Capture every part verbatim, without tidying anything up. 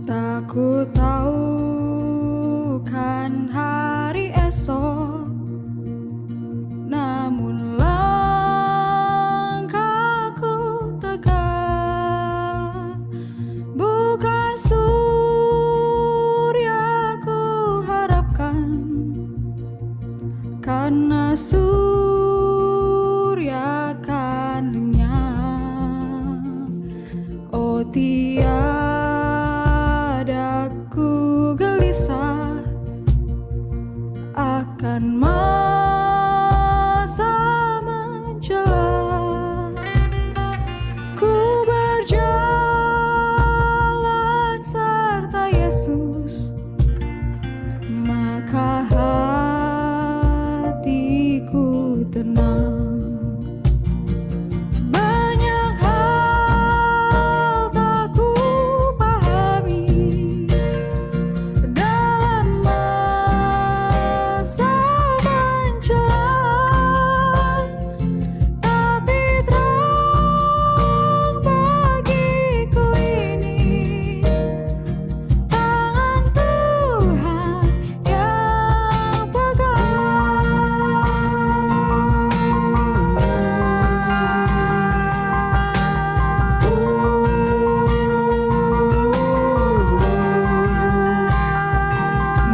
Tak kutahukan hari esok, namun langkahku tegak. Bukan surya kuharapkan, karena surya kan lenyap. Oh, tiada ku gelisah akan masa menjelang. Ku berjalan serta Yesus, maka hatiku tenang. Banyak hal tak kupahami dalam masa menjelang, tapi terang bagiku ini tangan Tuhan yang pegang.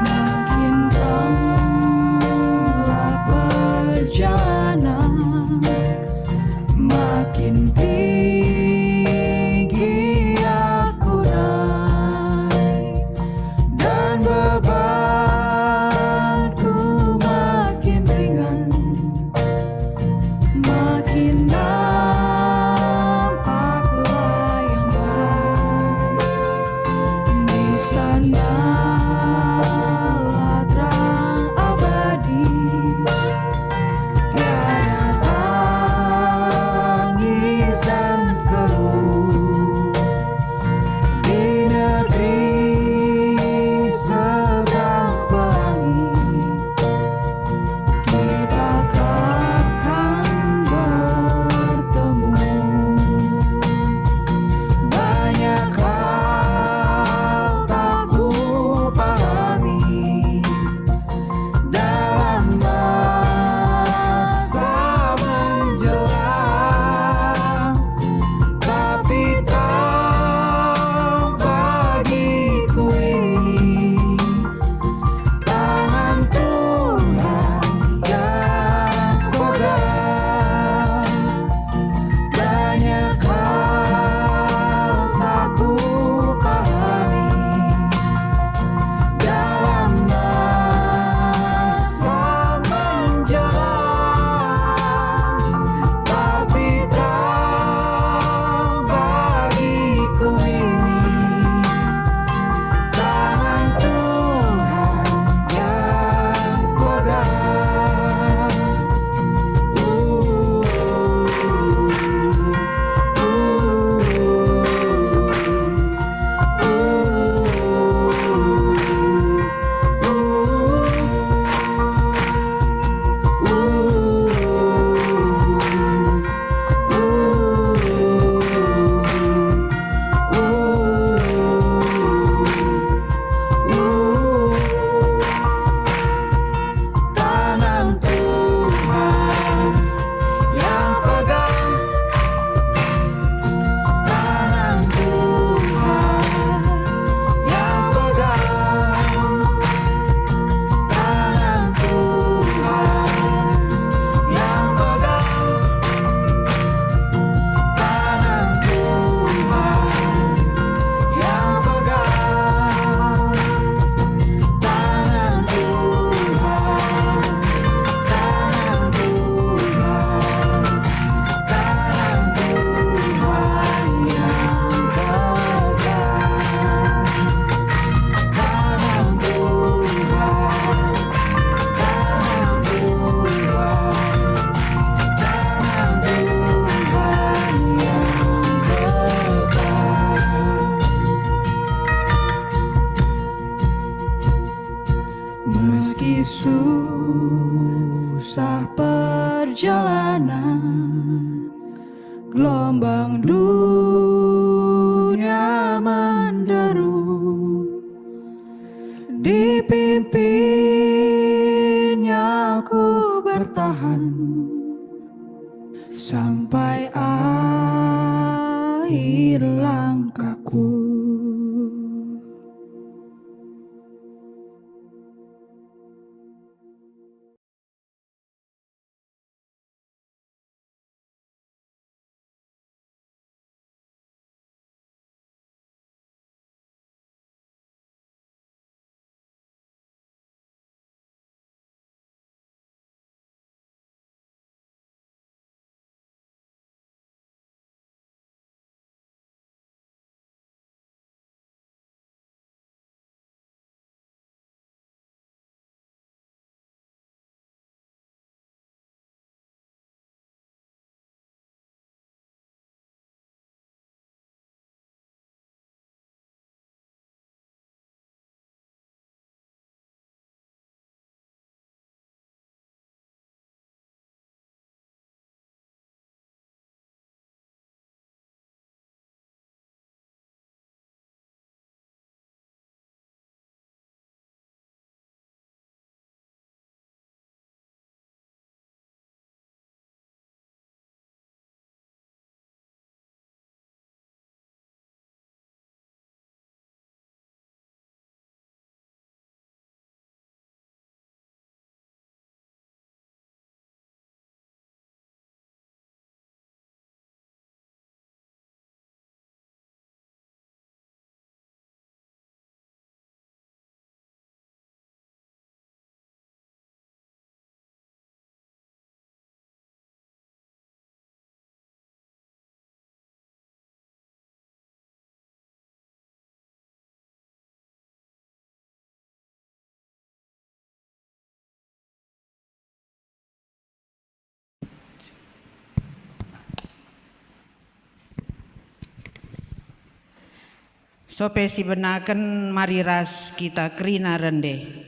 Makin teranglah perjalanan, makin tinggi aku naik, dan bebanku makin ringan. Makin nampak layang baru, di sanalah terang abadi. Tiada tangis dan keluh di negeri seberang pelangi. Kita akan bertemu. Banyak hal tak kupahami dalam masa menjelang, tapi terang bagiku ini tangan Tuhan yang pegang. Banyak hal tak kupahami dalam masa menjelang, tapi terang bagiku ini tangan Tuhan yang pegang. Tangan Tuhan yang pegang, tangan Tuhan yang pegang, tangan Tuhan yang pegang. Tangan Tuhan yang pegang. Tangan Tuhan, tangan Tuhan, tangan Tuhan yang pegang. Tangan Tuhan, tangan Tuhan. Tangan Tuhan yang pegang. Meski susah perjalanan, Gelombang dunia menderu, dipimpinnya ku bertahan sampai akhir langkahku. Sope sibenaken, mari ras kita kerina rende.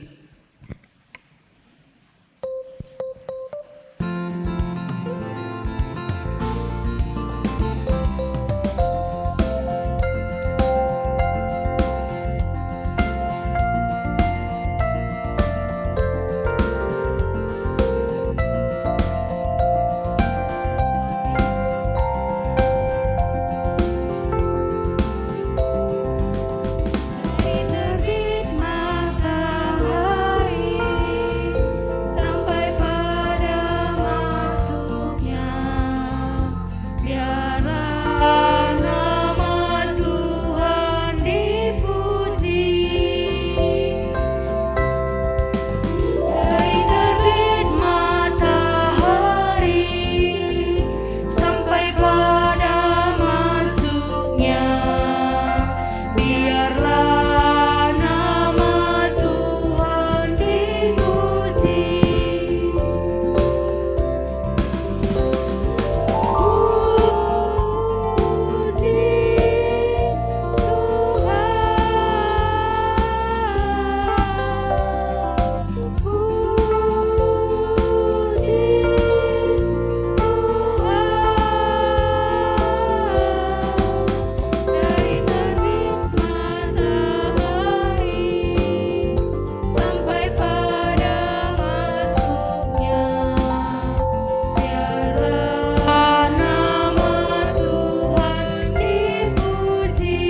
Dari terbit matahari sampai pada masuknya, biarlah nama Tuhan dipuji. Dari terbit matahari sampai pada masuknya, biarlah nama Tuhan dipuji. Puji Tuhan. Puji Tuhan. Dari terbit matahari sampai pada masuknya, biarlah nama Tuhan dipuji.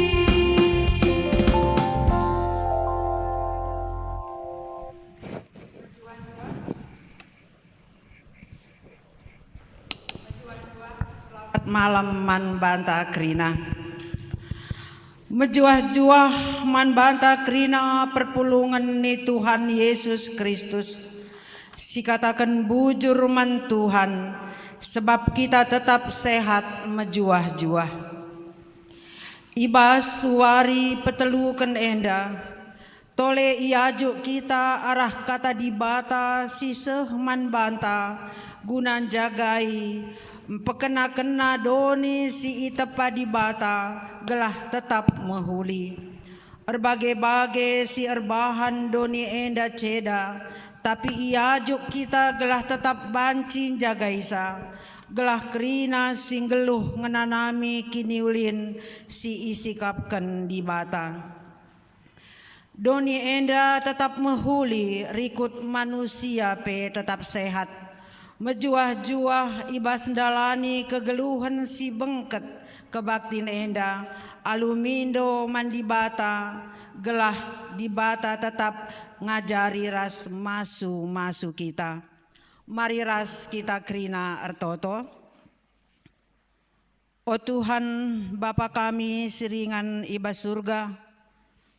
Selamat malam man banta kerina. Mejuah-juah man banta kerina perpulungen ni Tuhan Yesus Kristus. Sikataken bujur man Tuhan, sebab kita tetap sehat mejuah-juah. I bas wari peteluken enda, tole iajuk kita arah Kata Dibata si seh man banta guna njagai, mpekena-kena doni si itepa Dibata gelah tetap mehuli. Erbage-bage si erbahan doni enda ceda, tapi iajuk kita gelah tetap banci njagaisa. gelah kerina si nggeluh ngenanami kiniulin si isikapken Dibata. Doni enda tetap mehuli rikut manusia pe tetap sehat, mejuah-juah i bas ndalani kegeluhen si bengket kebaktin enda, alu mindo man Dibata, gelah Dibata tetap ngajari ras masu-masu kita. Mari ras kita kerina ertoto. O Tuhan, Bapa kami si ringan i bas Surga,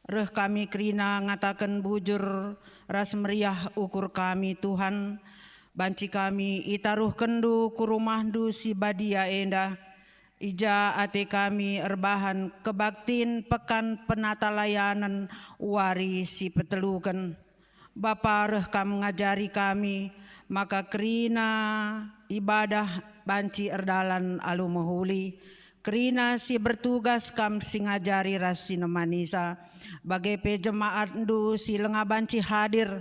reh kami kerina ngataken bujur ras meriah ukur kami, Tuhan, banci kami itaruhkenNdu ku rumahNdu si badia enda, i ja ate kami erbahan kebaktin Pekan Penatalayanen wari si peteluken. Bapa, reh Kam ngajari kami, maka kerina ibadah banci erdalan alu mehuli. Kerina si bertugas Kam si ngajari ras si nemanisa, bage pe jemaatNdu si langa banci hadir,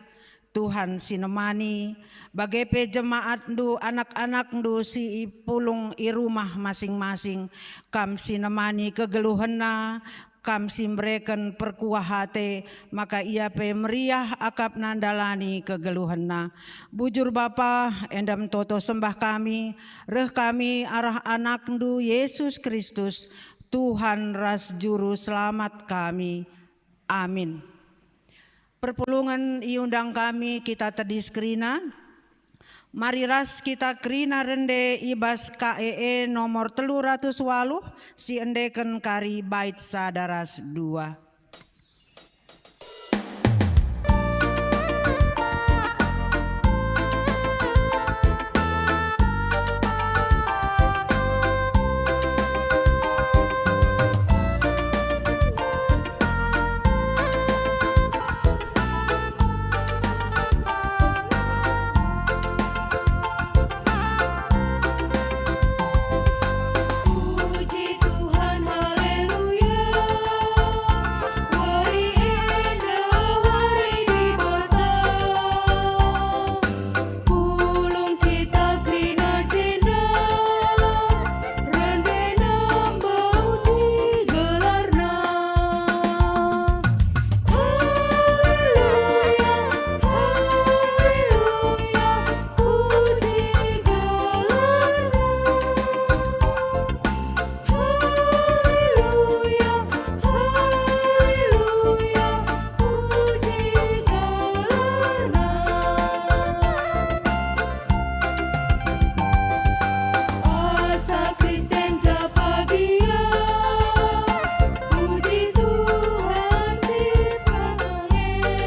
Tuhan si nemani, bage pe jemaatNdu, anak-anakNdu si ipulung i rumah masing-masing, Kam si nemani kegeluhenna, Kam si mbereken perkuah ate, maka ia pe meriah akapna ndalani kegeluhenna. Bujur Bapa, enda me toto sembah kami, reh kami arah AnakNdu, Yesus Kristus, Tuhan ras Juru Selamat kami. Amin. Perpulungen iundang kami kita tedis kerina. Mari ras kita kerina rende i bas K E E nomor telu ratus waluh, si endeken kari bait sada ras dua. Puji Tuhan, haleluya. Wari enda wari Dibata. Pulung kita kerina jenda, rende nambah puji gelarNa. Haleluya, haleluya, puji gelarNa. Haleluya, haleluya, puji gelarNa. Asa Kristen ja bagia, puji Tuhan si pemungit.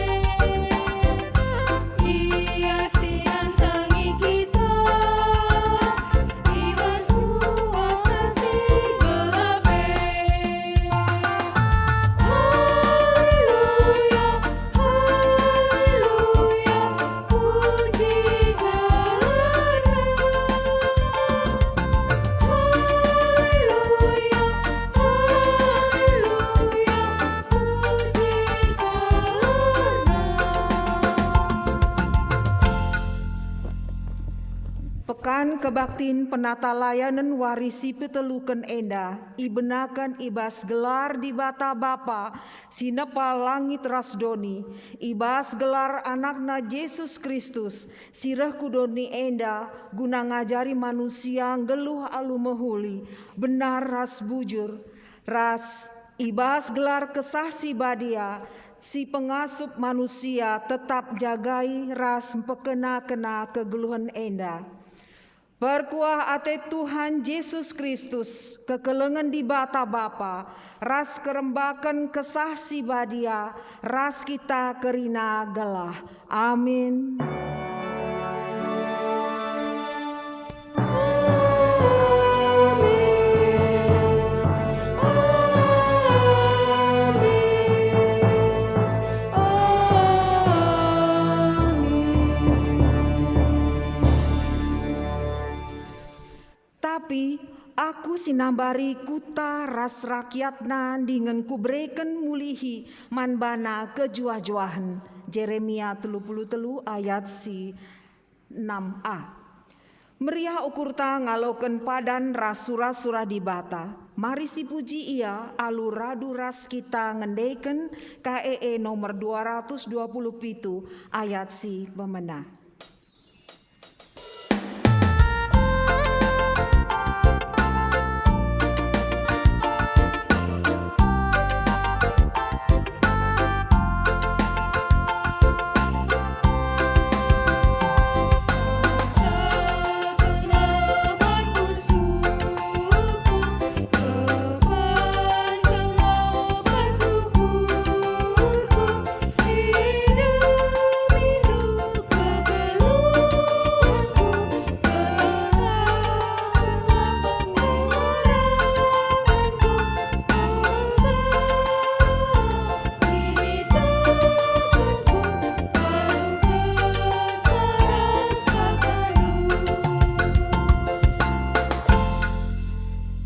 Ia si nandangi kita, i bas kuasa si gelap e. Haleluya, haleluya, puji gelarNa. Haleluya, haleluya, puji gelarNa. Pekan Kebaktin Penatalayanen wari si peteluken enda ibenaken i bas gelar Dibata Bapa si nepa langit ras doni, i bas gelar AnakNa Jesus Kristus, si reh ku doni enda guna ngajari manusia nggeluh alu mehuli, benar ras bujur, ras i bas gelar Kesah Si Badia, si pengasup manusia tetap njagai ras mpekena-kena kegeluhen enda. Perkuah ate Tuhan Jesus Kristus, kekelengen Dibata Bapa, ras kerembaken Kesah Si Badia, ras kita kerina gelah. Amin. Tapi Aku si nambari kuta ras rakyatna dingen kubereken mulihi man bana kejuah-juahen. Jeremia telu puluh telu ayat si enam a. Meriah ukurta ngaloken padan ras sura-sura Dibata. Mari sipuji Ia alu radu ras kita ngendeken K E E nomor dua ratus dua puluh pitu ayat si pemena.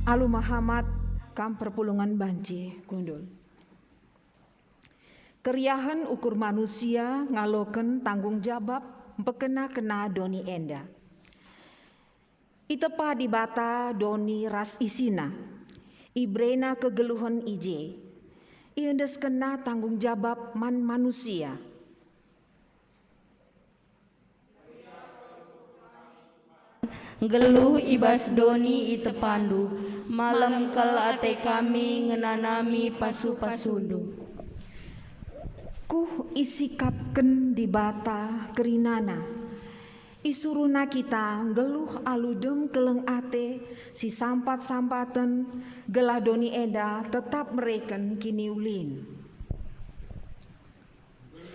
Alu mehamat kam perpulungen banci kundul. Keriahen ukur manusia ngaloken tanggung jabap mpekena-kena doni enda. Itepa Dibata doni ras isina, iberena kegeluhen i je, iendeskenna tanggung jabap man manusia. Nggeluh i bas doni itepandu, malem kal ate kami ngenanami pasu-pasundu. Kuh isikapken Dibata kerinana. IsuruhNa kita nggeluh alu dem keleng ate, sisampat-sampaten, gelah doni enda tetap mereken kiniulin.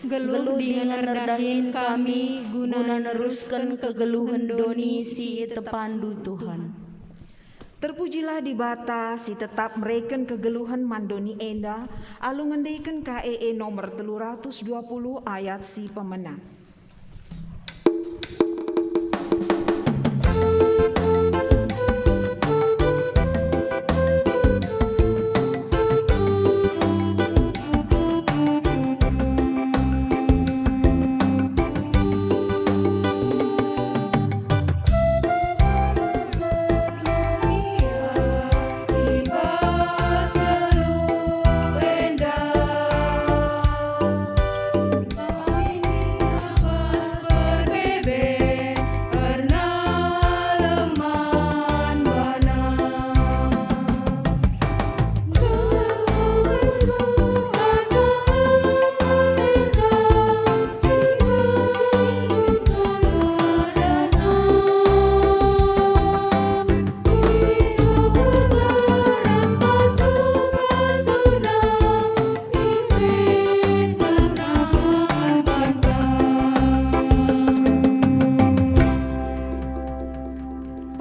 Geluh dingen erdahin kami guna nerusken kegeluhen doni si itepandu, Tuhan. Terpujilah Dibata si tetap mereken kegeluhen man doni enda, alu ngendeken K E E nomor telu ratus dua puluh ayat si pemena.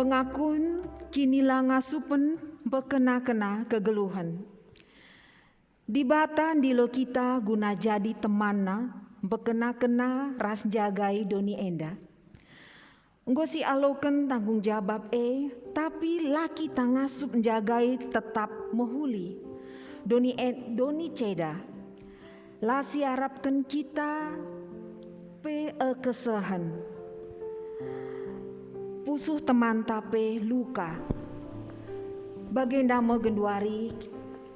Pengakun kinilangasupen mpekena-kena kegeluhen. Dibata ndilo kita guna jadi temanNa, mpekena-kena ras njagai doni enda. Enggo sialoken tanggung jabap e, tapi la kita ngasup njagai tetap mehuli. Doni e, doni ceda. La siarapken kita pe, e, kesehen. Pusuh temanta pe luka. Bagenda me genduari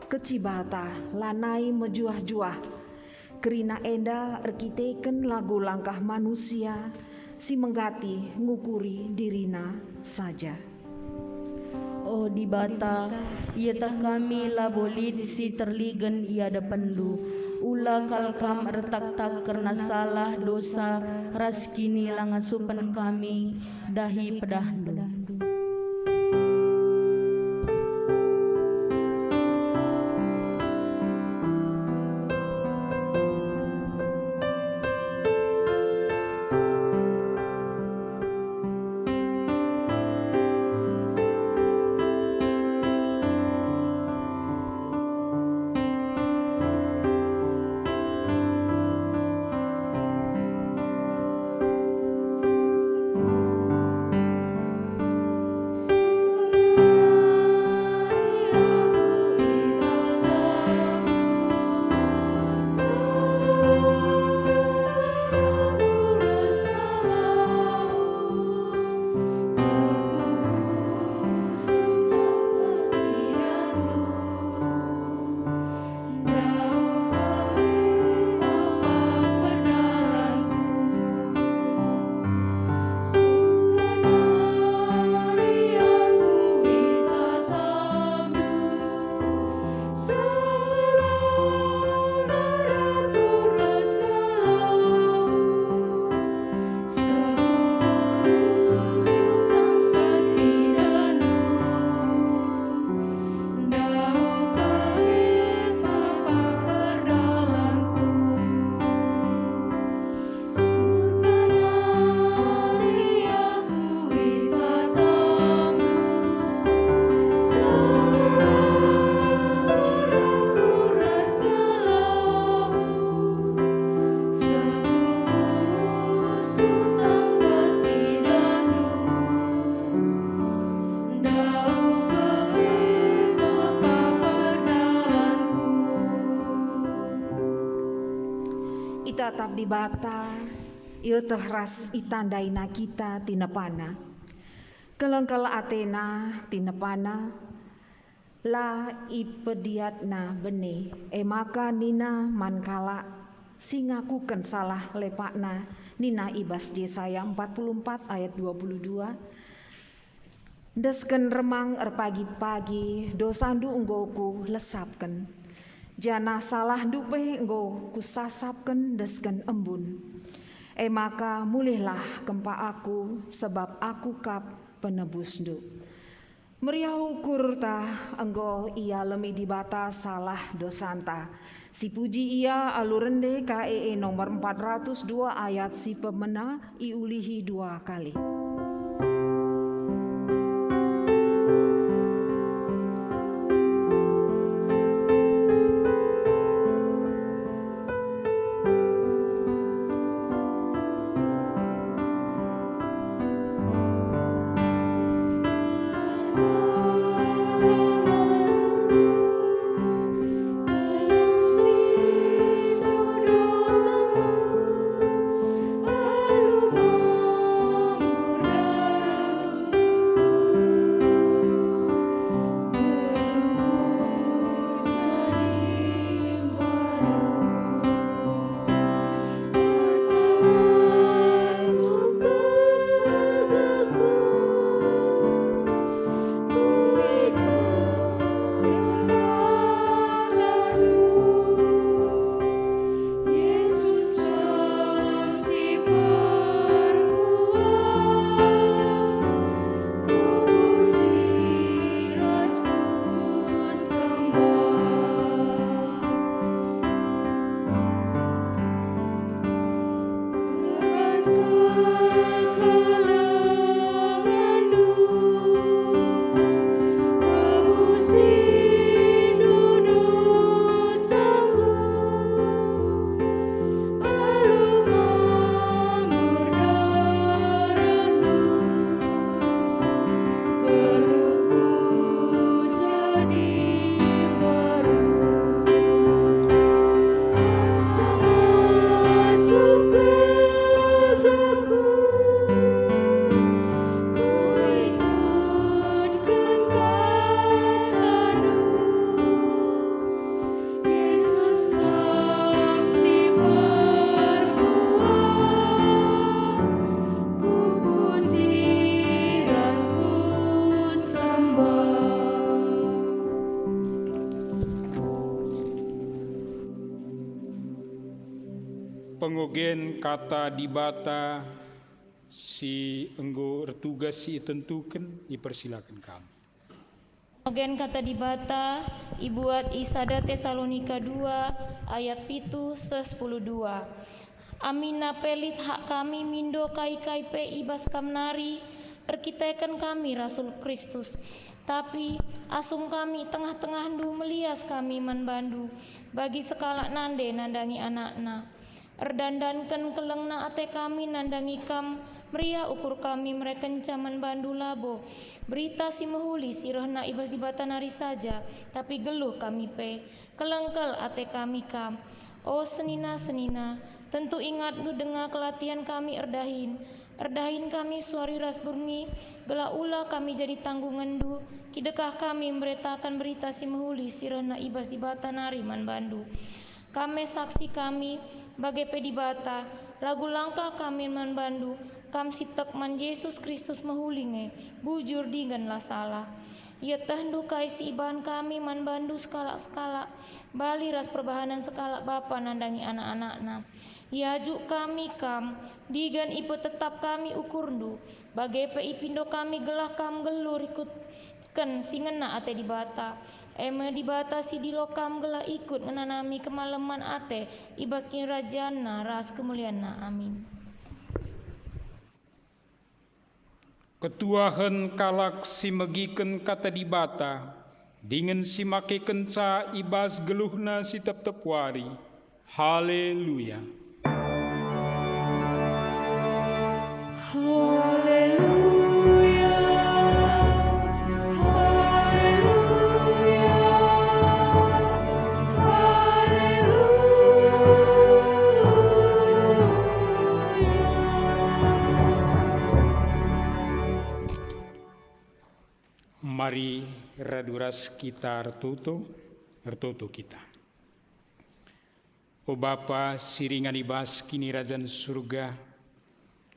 kecibata lanai mejuah-juah. Kerina enda erkiteken lagu langkah manusia si menggati ngukuri dirina saja. O Dibata, ieteh kami labo lit si terligen i adepenNdu. Ula kal Kam ertaktak kerna salah, dosa, ras kinilangasupen kami, dahi pedahNdu. Itatap Dibata, ieteh ras itandaina kita tinepana. Kelengkel atena tinepana, la ipediatna bene, e maka nina man kalak si ngakuken salah lepakna, nina i bas Jesaya empat puluh empat ayat dua puluh dua, "Endesken remang erpagi-pagi dosandu enggo kulesapken, janah salahndu pe enggo kusasapken endesken embun. E maka mulihlah kempak Aku, sebab Aku kap penebusndu." Meriah ukurta enggo ialemi Dibata salah dosanta. Sipuji Ia alu rende K E E nomor empat ratus dua ayat si pemena iulihi dua kali. Yesus, Kam si perkuah, kupuji ras kusembah. Pengogen Kata Dibata si enggo ertugas si itentuken, ipersilaken kam. Ogen Kata Dibata ibuat i sada Tesalonika dua ayat pitu seh sepuluh dua. Aminna pe lit hak kami mindo kai-kai pe i bas kam nari, erkiteken kami rasul Kristus. Tapi asum kami i tengah-tengahndu melias kami man bandu, bagi sekalak nande nandangi anakna. Erdandanken kelengna ate kami nandangi kam, meriah ukur kami merekenca man bandu labo Berita Si Mehuli si rehna i bas Dibata nari saja, tapi geluh kami pe. Kelengkel ate kami kam. O senina-senina, tentu ingatndu denga kelatihen kami erdahin. Erdahin kami suari ras berngi, gelah ula kami jadi tanggungenndu, kidekah kami mberitaken Berita Si Mehuli si rehna i bas Dibata nari man bandu. Kam me saksi kami, bage pe Dibata, lagu langkah kami man bandu, kam si tek man Jesus Kristus mehuli nge, bujur dingen la salah. Ietehndu kai si ibahan kami man bandu sekalak-sekalak, bali ras perbahanen sekalak bapa nandangi anak-anakna. Iajuk kami kam, dingen ipetetap kami ukurndu, bage pe ipindo kami gelah kam nggeluh rikut ken si ngena ate Dibata, e me Dibata si ndilo kam gelah ikut ngenanami kemalemen ate i bas kinirajanNa ras kemulianNa. Amin. Ketuahen kalak si megiken Kata Dibata dingen si makekenca i bas geluhna si tep-tep wari. Haleluya! Haleluya! Haleluya! Haleluya! Mari radu ras kita ertoto, ertoto kita. O Bapa si ringan i bas Kinirajan Surga,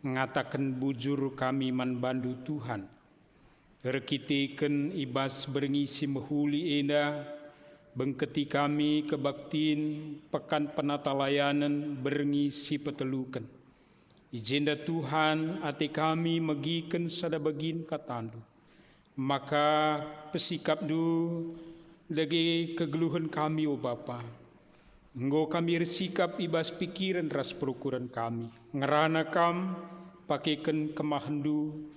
ngataken bujur kami man bandu Tuhan. Erkiteken i bas berngi si mehuli enda, bengketi kami kebaktin Pekan Penatalayanen berngi si peteluken. I jenda Tuhan, ate kami megiken sada bagin katandu. Maka pesikapndu dage kegeluhen kami, o Bapa. Enggo kami ersikap i bas pikiren ras perukuren kami. Ngerana Kam pakeken kemahenNdu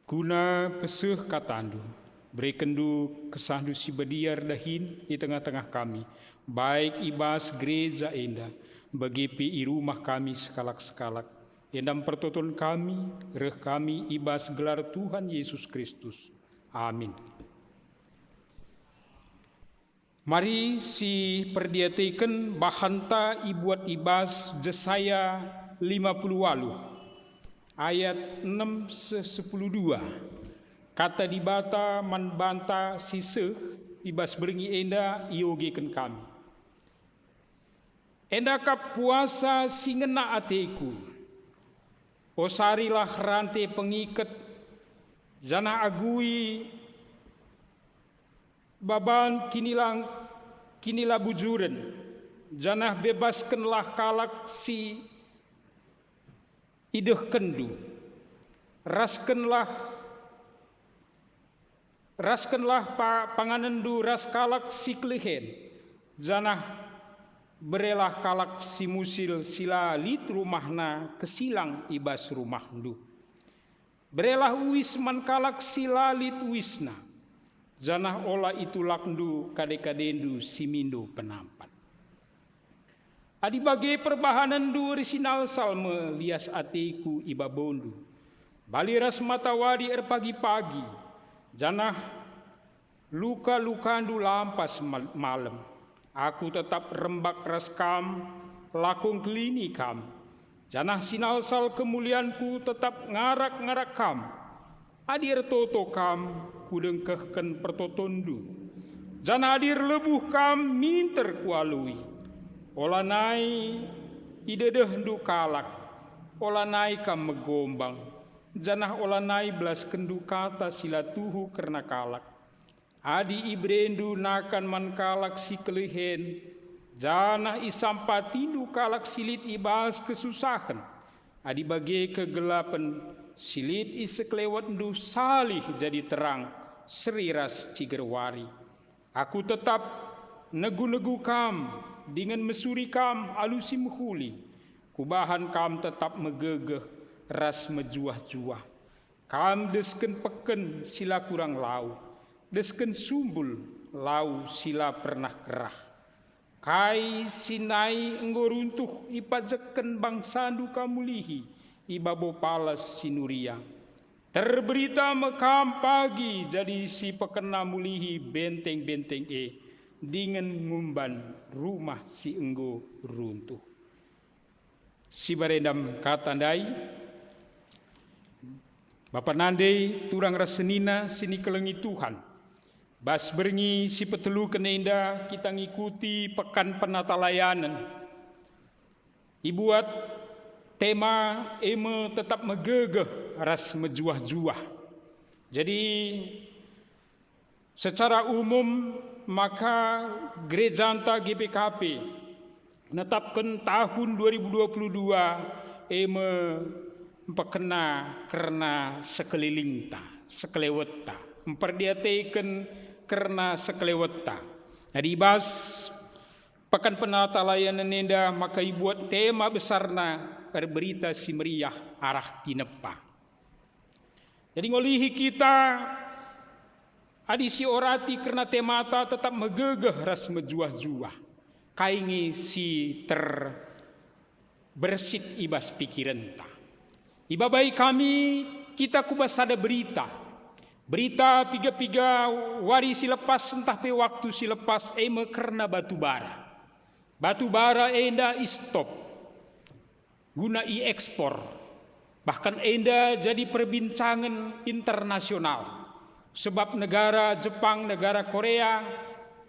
guna peseh katandu. Berekenndu KesahNdu si Badia erdahin i tengah-tengah kami, baik i bas gereja enda, bage pe i rumah kami sekalak-sekalak. Enda mpertoton kami, reh kami i bas gelar Tuhan Yesus Kristus. Amin. Mari siperdiateken bahanta ibuat i bas Jesaya lima puluh waluh, ayat enem seh sepuluh dua. Kata Dibata man banta si seh i bas berngi enda iogeken kami. Enda kap puasa si ngena ateku. Osarilah rante pengiket, janah agui baban kinilang-, kinilabujuren, janah bebaskenlah kalak si idehkenndu. Raskenlah, raskenlah pa-, panganenndu ras kalak si kelehen, janah berelah kalak si musil si la lit rumahna kesilang i bas rumahndu. Berelah uis man kalak si la lit uisna, janah ola itulakndu kade-kadendu si mindo penampat. Adi bage perbahanenndu ersinalsal me lias ateku i babondu. Bali ras matawari erpagi-pagi, janah luka-lukandu lampas mal-, malem. Aku tetap rembak ras kam, lako ngkelini kam, janah sinalsal kemulianku tetap ngarak-ngarak kam. Adi ertoto kam, kudengkehken pertotonndu, janah adi erlebuh kam, minter kualui. Olanai idedehndu kalak, olanai kam megombang, janah olanai belaskenndu kata si la tuhu kerna kalak. Adi iberendu nakan man kalak si kelehen, janah isampatindu kalak si lit i bas kesusahen, adi bage kegelapen si lit i sekelewetndu salih jadi terang, seri ras ciger wari. Aku tetap negu-negu kam dingen mesuri kam alu si mehuli, kubahan kam tetap megegeh ras mejuah-juah. Kam desken peken si la kurang lau, desken sumbul lau si la pernah kerah. Kai si nai enggo runtuh ipajekken bangsandu kam mulihi i babo palas si nuria. Terberita me kam pagi jadi si pekena mulihi benteng-benteng e, dingen ngumban rumah si enggo runtuh. Si barendam kata ndai, Bapa nande, turang ras senina si nikelengi Tuhan. Bas berngi si peteluken enda kita ngikuti Pekan Penatalayanen. Ibuat tema e me tetap megegeh ras mejuah-juah. Jadi, secara umum, maka gerejanta G P K P netapken tahun dua ribu dua puluh dua e me mpekena kerna sekelilingta, sekelewetta, mperdiateken kerna sekelewetta. Jadi, i bas Pekan Penatalayanen enda maka ibuat tema besarna Erberita Si Meriah arah tinepa. Jadi, ngolihi kita adi siorati kerna temata tetap megegeh ras mejuah-juah. Kai nge si terbersit i bas pikirenta? Ibabai kami kita ku bas sada berita. Berita piga-piga wari si lepas ntah pe waktu si lepas e me kerna batu bara. Batu bara enda istop guna iekspor. Bahkan enda jadi perbincangen internasional, sebab negara Jepang, negara Korea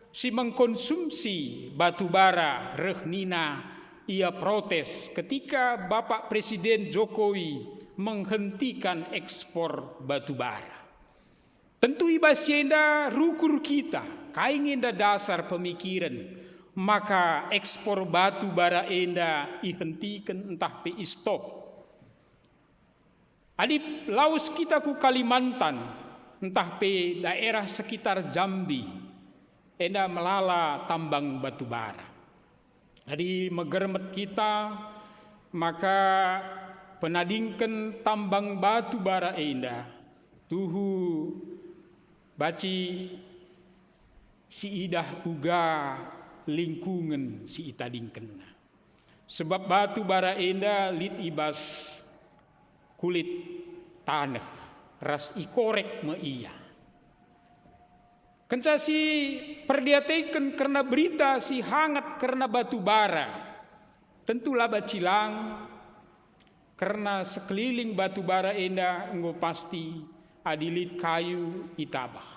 si mengkonsumsi batu bara reh nina ia protes ketika Bapak Presiden Jokowi menghentikan ekspor batu bara. Tentu i bas si enda rukur kita, kai nge enda dasar pemikiren maka ekspor batu bara enda ihentiken ntah pe istop. Adi lawes kita ku Kalimantan, ntah pe daerah sekitar Jambi, enda melala tambang batu bara. Adi megermet kita, maka penadingken tambang batu bara enda tuhu banci siidah uga lingkungen si itadingkenna. Sebab batu bara enda lit i bas kulit taneh ras ikorek me ia. Kenca si perdiateken kerna berita si hangat kerna batu bara, tentu la banci lang kerna sekeliling batu bara enda enggo pasti adi lit kayu itabah.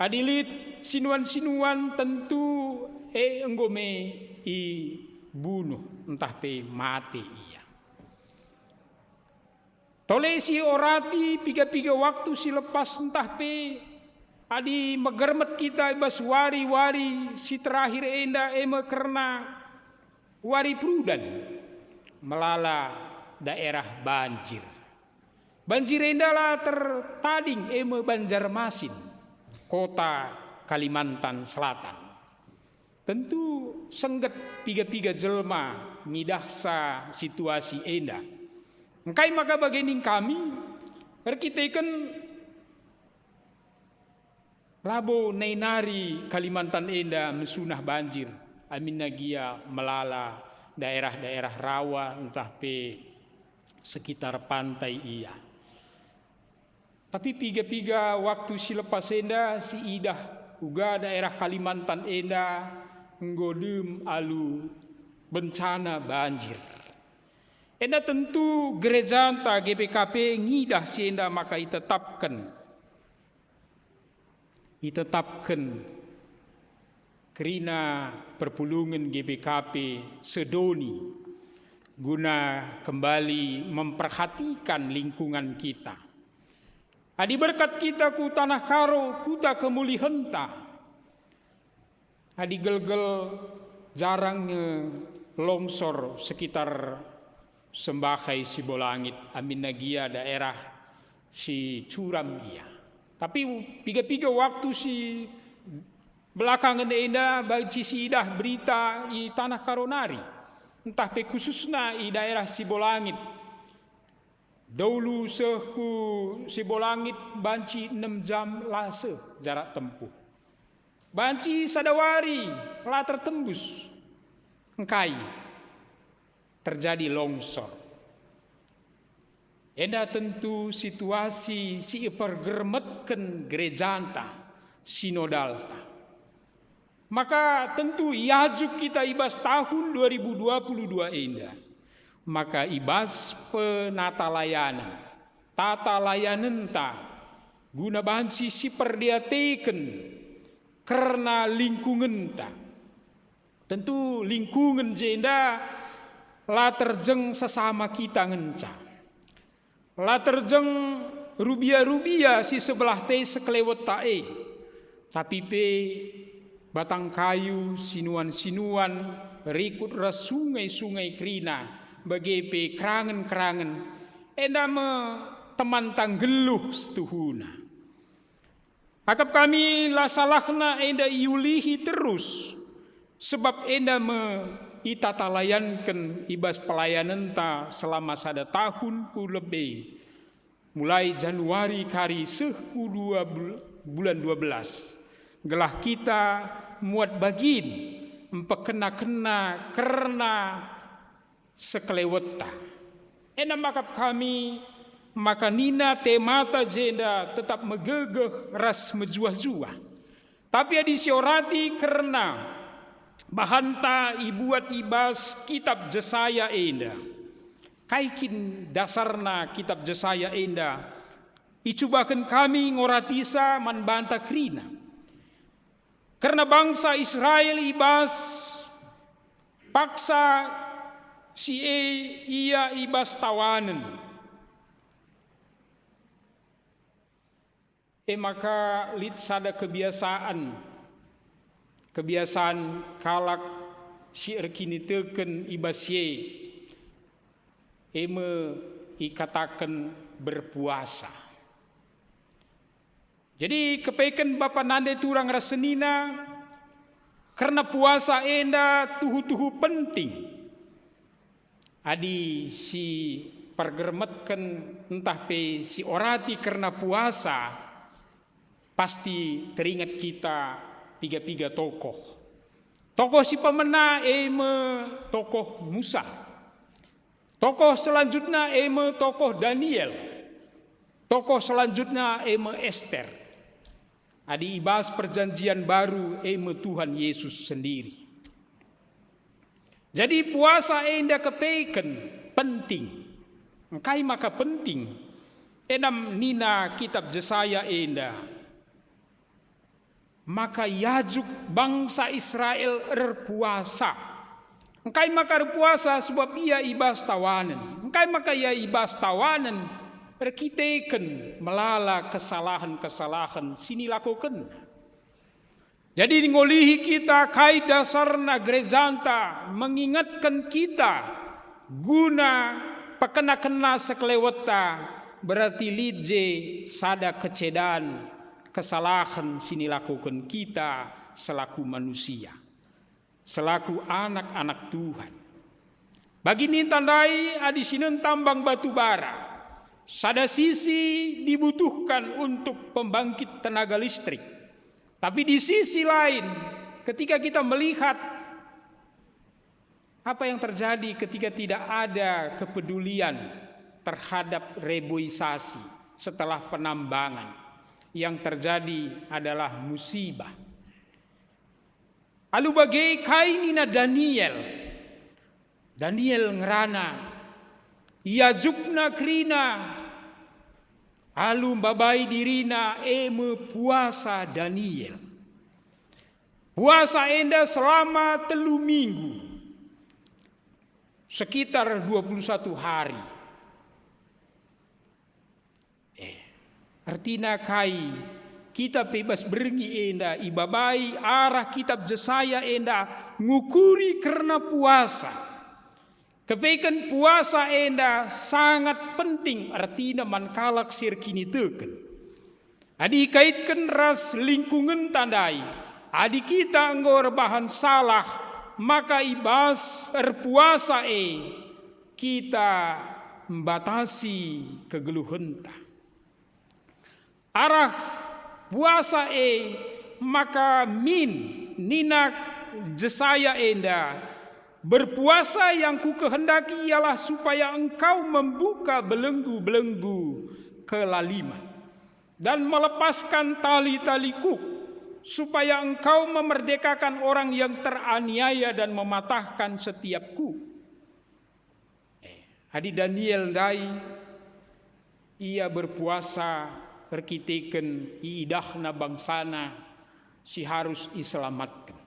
Adi lit sinuan-sinuan tentu e enggo me ibunuh ntah pe mate ia. Tole siorati piga-piga waktu si lepas ntah pe adi megermet kita i bas wari-wari si terakhir enda, e me kerna wari perudan, melala daerah banjir. Banjir enda la tertading, e me Banjarmasin, kota Kalimantan Selatan. Tentu sengget piga-piga jelma ngidahsa situasi enda. Engkai maka bage ning kami? Erkiteken labo nai nari Kalimantan enda mesunah banjir, aminna gia melala daerah-daerah rawa ntah pe sekitar pantai ia. Tapi piga-piga waktu si lepas enda siidah uga daerah Kalimantan enda enggo dem alu bencana banjir. Enda tentu gerejanta G B K P ngidah si enda maka itetapken, itetapken kerina perpulungen G B K P sedoni guna kembali memperhatikan lingkungan kita. Adi berkat kita ku Tanah Karo, kuta kemulihenta, adi gelgel jarang nge longsor sekitar Sembakhai Sibolangit, aminna gia daerah si curam ia. Tapi piga-piga waktu si belakangen enda banci siidah berita i Tanah Karo nari, ntah pe khususna i daerah Sibolangit. Dahulu seh ku Sibolangit banci enem jam la seh jarak tempuh. Banci sada wari la tertembus. Engkai terjadi longsor. Enda tentu situasi si ipergermetken gerejanta, sinodalta. Maka tentu iajuk kita i bas tahun dua ribu dua puluh dua enda, maka i bas penatalayanen, tata layanenta, guna banci siperdiateken kerna lingkungenta. Tentu lingkungen jenda la terjeng sesama kita ngenca. La terjeng rubia-rubia si sebelah te sekelewetta e, tapi pe batang kayu, sinuan-sinuan, rikut ras sungai-sungai kerina, bage pe kerangen-kerangen, enda me temanta nggeluh setuhuna. Akap kami la salahna enda iulihi terus, sebab enda me itatalayanken i bas pelayanenta selama sada tahun ku lebe, mulai Januari kari seh ku dua bul-, bulan dua belas, gelah kita muat bagin mpekena-kena kerna sekelewetta. Enda maka kami, maka nina temata jenda tetap megegeh ras mejuah-juah. Tapi adi siorati kerna bahanta ibuat i bas kitab Jesaya enda, Kai kin dasarna kitab Jesaya enda icubaken kami ngoratisa man banta kerina? Kerna bangsa Israel i bas paksa si e ia i bas tawanen. E maka lit sada kebiasaan, kebiasaan kalak si erkiniteken i bas si e, e me ikataken berpuasa. Jadi kepeken bapa nande turang ras senina, kerna puasa enda tuhu-tuhu penting. Adi si pergermetken ntah pe si orati kerna puasa, pasti teringet kita piga-piga tokoh. Tokoh si pemena e me tokoh Musa. Tokoh selanjutna e me tokoh Daniel. Tokoh selanjutna e me Ester. Adi i bas Perjanjian Baru e me Tuhan Yesus sendiri. Jadi puasa enda kepeken penting. Engkai maka penting? Enam nina kitab Jesaya enda, maka iajuk bangsa Israel erpuasa. Engkai maka erpuasa? Sebab ia i bas tawanen. Engkai maka ia i bas tawanen? Erkiteken melala kesalahen-kesalahen si nilakokenna. Jadi ngolihi kita kai dasarna gerejanta mengingetken kita guna pekena-kena sekelewetta, berarti lit je sada kecedan kesalahen si nilakoken kita selaku manusia, selaku anak-anak Tuhan. Bagi ninta ndai adi sinen tambang batu bara, sada sisi dibutuhkan untuk pembangkit tenaga listrik. Tapi di sisi lain, ketika kita melihat apa yang terjadi ketika tidak ada kepedulian terhadap reboisasi setelah penambangan, yang terjadi adalah musibah. Alu bage kai nina Daniel? Daniel ngerana, iajukna kerina alu mbabai dirina, e me puasa Daniel. Puasa enda selama telu minggu, sekitar dua puluh satu hari. Eh, ertina kai? Kita pe bas berngi enda ibabai arah kitab Jesaya enda ngukuri kerna puasa. Kepeken puasa enda sangat penting ertina man kalak si erkiniteken. Adi ikaitken ras lingkungenta ndai, adi kita enggo erbahan salah, maka i bas erpuasa e kita mbatasi kegeluhenta. Arah puasa e maka min nina Jesaya enda, "Berpuasa yang kukehendaki ialah supaya engkau membuka belenggu-belenggu kelaliman dan melepaskan tali-taliku, supaya engkau memerdekakan orang yang teraniaya dan mematahkan setiap ku." Eh, adi Daniel ndai, ia berpuasa erkiteken iidahna bangsana si harus iselamatken.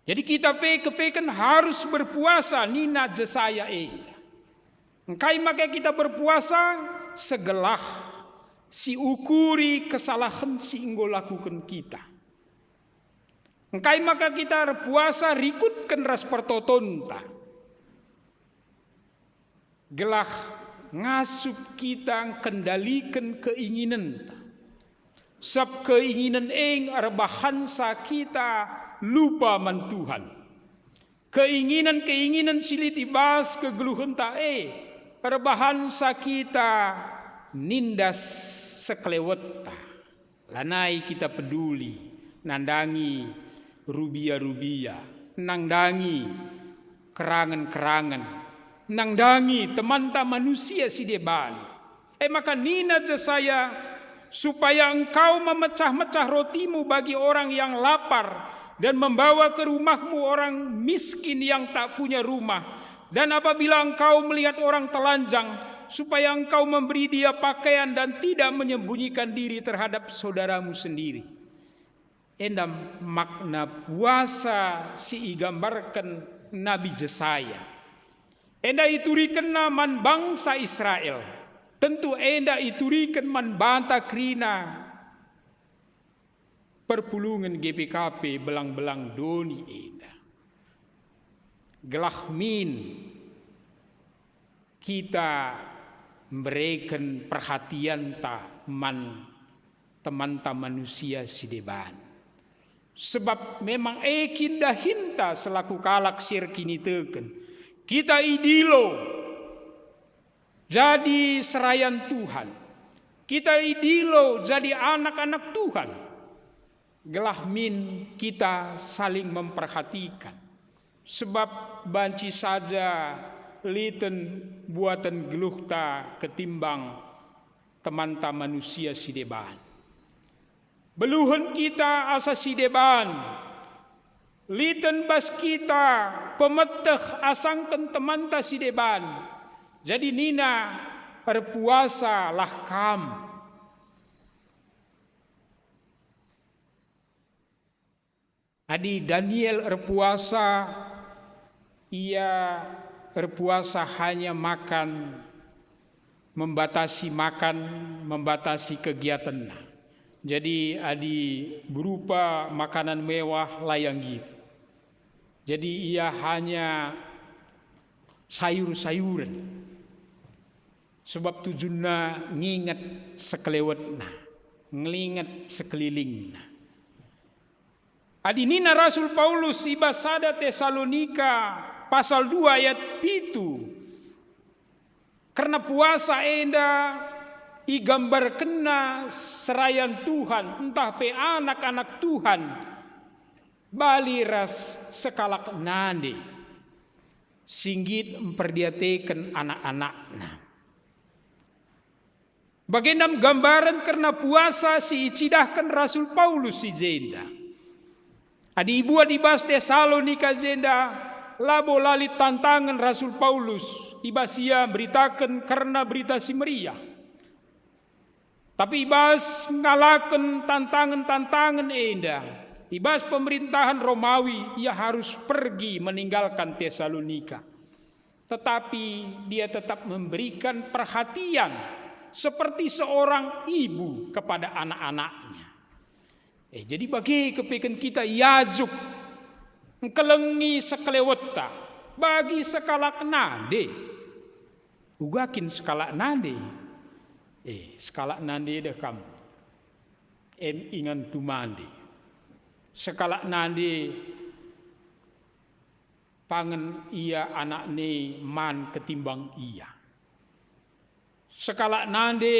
Jadi kita pe kepeken harus berpuasa, nina Jesaya enda. Engkai maka kita berpuasa? Segelah siukuri kesalahen si enggo lakuken kita. Engkai maka kita erpuasa? Rikutken ras pertotonta, gelah ngasup kita ngkendaliken keinginenta. Sabap keinginen e erbahansa kita lupa man Tuhan. Keinginen-keinginen si lit i bas kegeluhenta e erbahansa kita nindas sekelewetta. Lanai kita peduli nandangi rubia-rubia, nandangi kerangen-kerangen, nandangi temanta manusia si deban. E maka nina Jesaya, "Supaya engkau memecah-mecah rotimu bagi orang yang lapar dan membawa ke rumahmu orang miskin yang tak punya rumah, Dan apabila engkau melihat orang telanjang, supaya engkau memberi dia pakaian dan tidak menyembunyikan diri terhadap saudaramu sendiri. Enda makna puasa si igambarken Nabi Jesaya. Enda iturikenna man bangsa Israel. Tentu enda ituriken man banta kerina perpulungen G P K P belang-belang doni enda. Gelah min kita mbereken perhatianta man temanta manusia si deban. Sebab memang e kin dahinta selaku kalak si erkiniteken. Kita idilo jadi serayan Tuhan. Kita idilo jadi anak-anak Tuhan. Gelah min kita saling memperhatikan. Sebab banci saja liten buaten geluhta ketimbang temanta manusia si deban. Beluhen kita asa si deban, liten bas kita pemeteh asangken temanta si deban. Jadi nina, "Erpuasalah kam." Adi Daniel erpuasa, ia erpuasa hanya makan, membatasi makan, membatasi kegiatanna. Jadi, adi berupa makanan mewah, la ia nggit. Jadi, ia hanya sayur-sayuren. Sebab tujunna nginget sekelewetna, ngelinget sekelilingna. Adi nina Rasul Paulus i bas sada Tesalonika pasal dua ayat pitu, kerna puasa enda igambarkenna serayan Tuhan, ntah pe anak-anak Tuhan, bali ras sekalak nande si nggit mperdiateken anak-anakna. Bagenda me gambaren kerna puasa si icidahken Rasul Paulus i jenda. Adi ibuat i bas Tesalonika jenda, labo la lit tantangen Rasul Paulus i bas ia mberitaken kerna Berita Si Meriah. Tapi i bas ngalaken tantangen-tantangen enda, i bas pemerintahan Romawi, ia harus pergi meninggalkan Tesalonika. Tetapi dia tetap memberikan perhatian seperti seorang ibu kepada anak-anaknya. Eh, jadi bage kepeken kita iajuk, engkelengi sekelewetta, bagi sekalak nande. Uga kin sekalak nande? Eh, sekalak nande deh kam. Em ingan tumande. Sekalak nande pangen ia anakne man ketimbang ia. Sekalak nande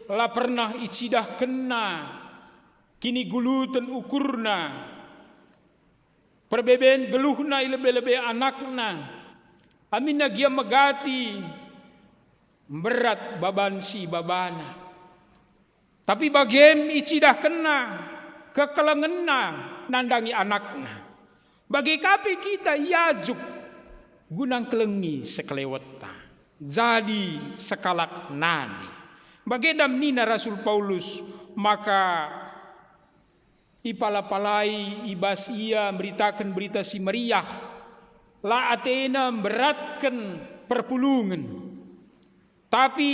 la pernah icidahkenna kiniguluten ukurna, perbeben geluhna i lebe-lebe anakna, aminna gia megati mberat baban si ibabana. Tapi bagem icidahkenna kekelengenna nandangi anakna. Bage ka pe kita iajuk guna ngkelengi sekelewetta, jadi sekalak nande. Bagenda nina Rasul Paulus, maka ipala-palai i bas ia mberitaken Berita Si Meriah, la atena mberatken perpulungen. Tapi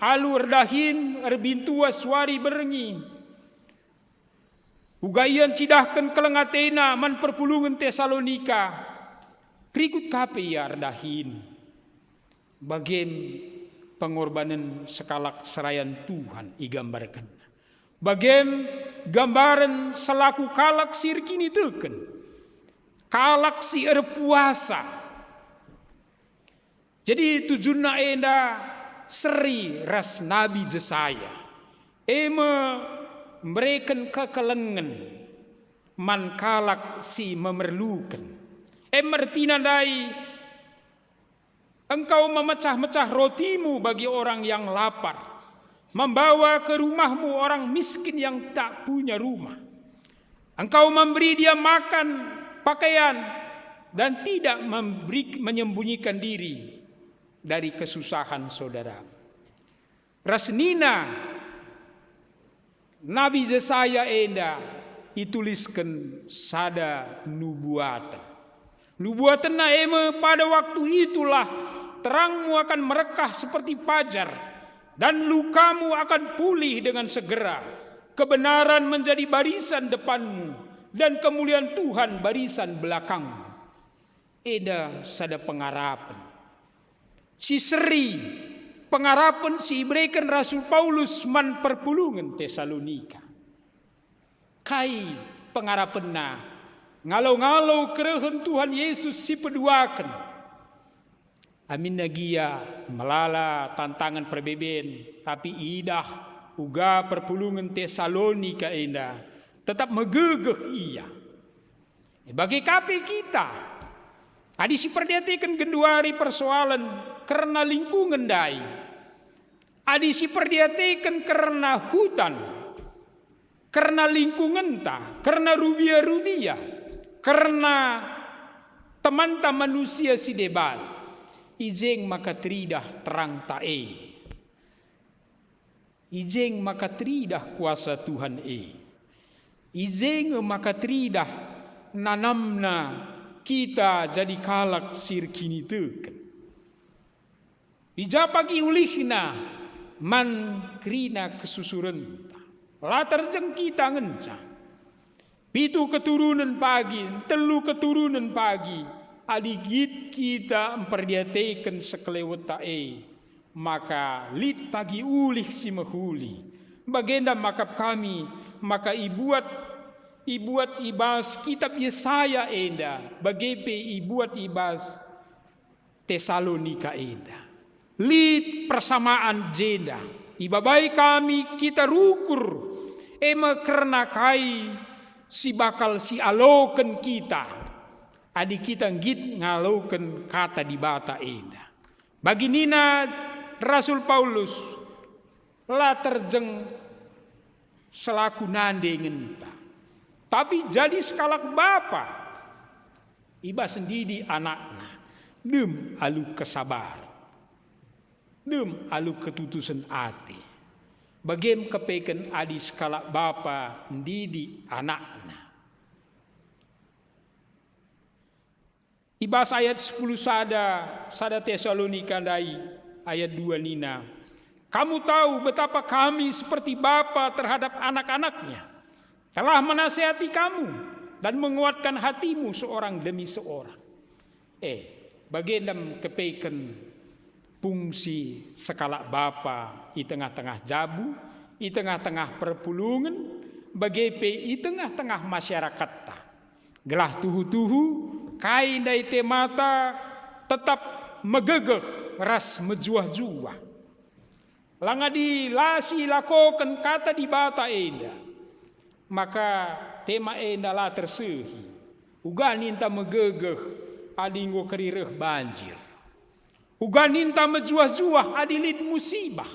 alu erdahin erbintuas wari berngi, uga ia ncidahken keleng atena man perpulungen Tesalonika, rikut ka pe ia erdahin. Bagem pengorbanen sekalak serayan Tuhan igambarkenna. Bagem gambaren selaku kalak si erkiniteken, kalak si erpuasa. Jadi tujunna enda seri ras Nabi Jesaya, e me mbereken kekelengen man kalak si memerluken. E me ertina ndai, "Engkau memecah-mecah rotimu bagi orang yang lapar, membawa ke rumahmu orang miskin yang tak punya rumah. Engkau memberi dia makan, pakaian, dan tidak memberi, menyembunyikan diri dari kesusahan saudara. Ras nina Nabi Jesaya enda itulisken sada nubuaten. Nubuatenna e me, "Pada waktu itulah terangmu akan merekah seperti fajar, dan lukamu akan pulih dengan segera. Kebenaran menjadi barisan depanmu, dan kemulian Tuhan barisan belakangmu." Enda sada pengarapen si seri, pengarapen si ibereken Rasul Paulus man perpulungen Tesalonika. Kai pengarapenna? Ngalo-ngalo kerehen Tuhan Yesus si peduaken. Aminna gia melala tantangen perbeben, tapi idah uga perpulungen Tesalonika enda tetap megegeh ia. Bage ka pe kita, adi siperdiateken genduari persoalen kerna lingkungen ndai, adi siperdiateken kerna hutan, kerna lingkungenta, kerna rubia-rubia, kerna temanta manusia si deban, i je maka teridah terangta e. I je maka teridah kuasa Tuhan e. I je nge maka teridah nanamna kita jadi kalak si erkiniteken. I ja pagi ulihna man kerina kesusurenta? La terjeng kita ngenca. Pitu keturunen pagi, telu keturunen pagi, adi git kita mperdiateken sekelewetta e, maka lit pagi ulih si mehuli. Bagenda maka kami, maka ibuat, ibuat i bas kitab Yesaya enda, bage pe ibuat i bas Tesalonika enda. Lit persamaan jenda. Ibabai kami kita rukur, e me kerna kai si bakal sialoken kita, adi kita nggit ngaloken kata Dibata enda. Bagi nina Rasul Paulus, la terjeng selaku nande ngenta, tapi jadi sekalak bapa i bas ndidik anakna, dem alu kesabar, dem alu ketutusen ate. Bagem kepeken adi sekalak bapa ndidik anakna. I bas ayat sepuluh sada, sada Tesalonika ndai, ayat dua nina, "Kamu tahu betapa kami seperti bapa terhadap anak-anaknya, telah menasehati kamu dan menguatkan hatimu seorang demi seorang." Eh, bagenda me kepeken fungsi sekalak bapa i tengah-tengah jabu, i tengah-tengah perpulungen, bage pe i tengah-tengah masyarakatta. Gelah tuhu-tuhu, kai ndai temata tetap megegeh ras mejuah-juah. Lang adi la silakoken kata Dibata enda, maka tema enda la tersehi. Uga ninta megegeh adi enggo keri reh banjir. Uga ninta mejuah-juah adi lit musibah.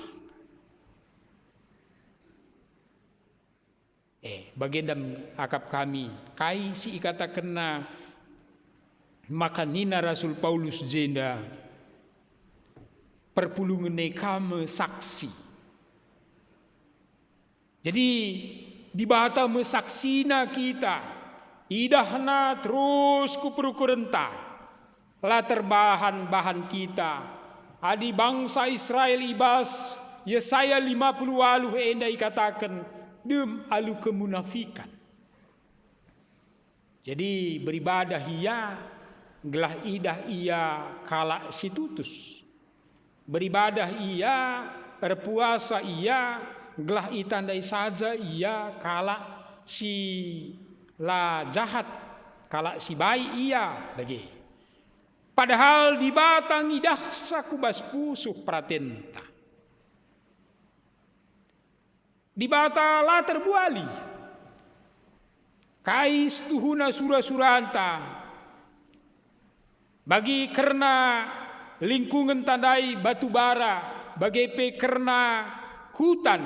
Eh, bagenda me akap kami, kai si ikatakenna maka nina Rasul Paulus jenda, "Perpulungen e ka me saksi." Jadi, Dibata me saksina kita, idahna terus ku perukurenta. La terbahan-bahan kita, adi bangsa Israel i bas Yesaya lima puluh waluh enda ikataken, "Dem alu kemunafikan." Jadi, beribadah ia, gelah idah ia kalak si tutus. Beribadah ia, erpuasa ia, gelah itandai saja ia kalak si la jahat, kalak si baik ia bage. Padahal Dibata ngidahsa ku bas pusuh peratenta. Dibata la terbuali. Kai situhuna sura-suranta bagi kerna lingkungenta ndai batu bara, bage pe kerna kutan,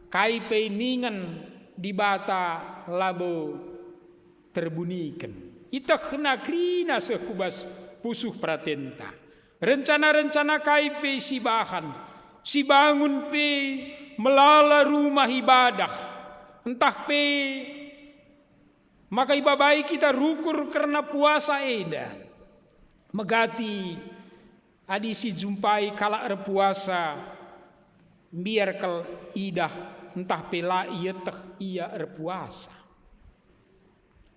kai pe ningen Dibata labo terbuniken. Itehna kerina seh ku bas pusuh peratenta. Rencana-rencana kai pe sibahan, sibangun pe melala rumah ibadah, ntah pe maka ibabai kita rukur kerna puasa enda. Megati adi sijumpai kalak erpuasa, mbiar kal idah ntah pe la ieteh ia erpuasa.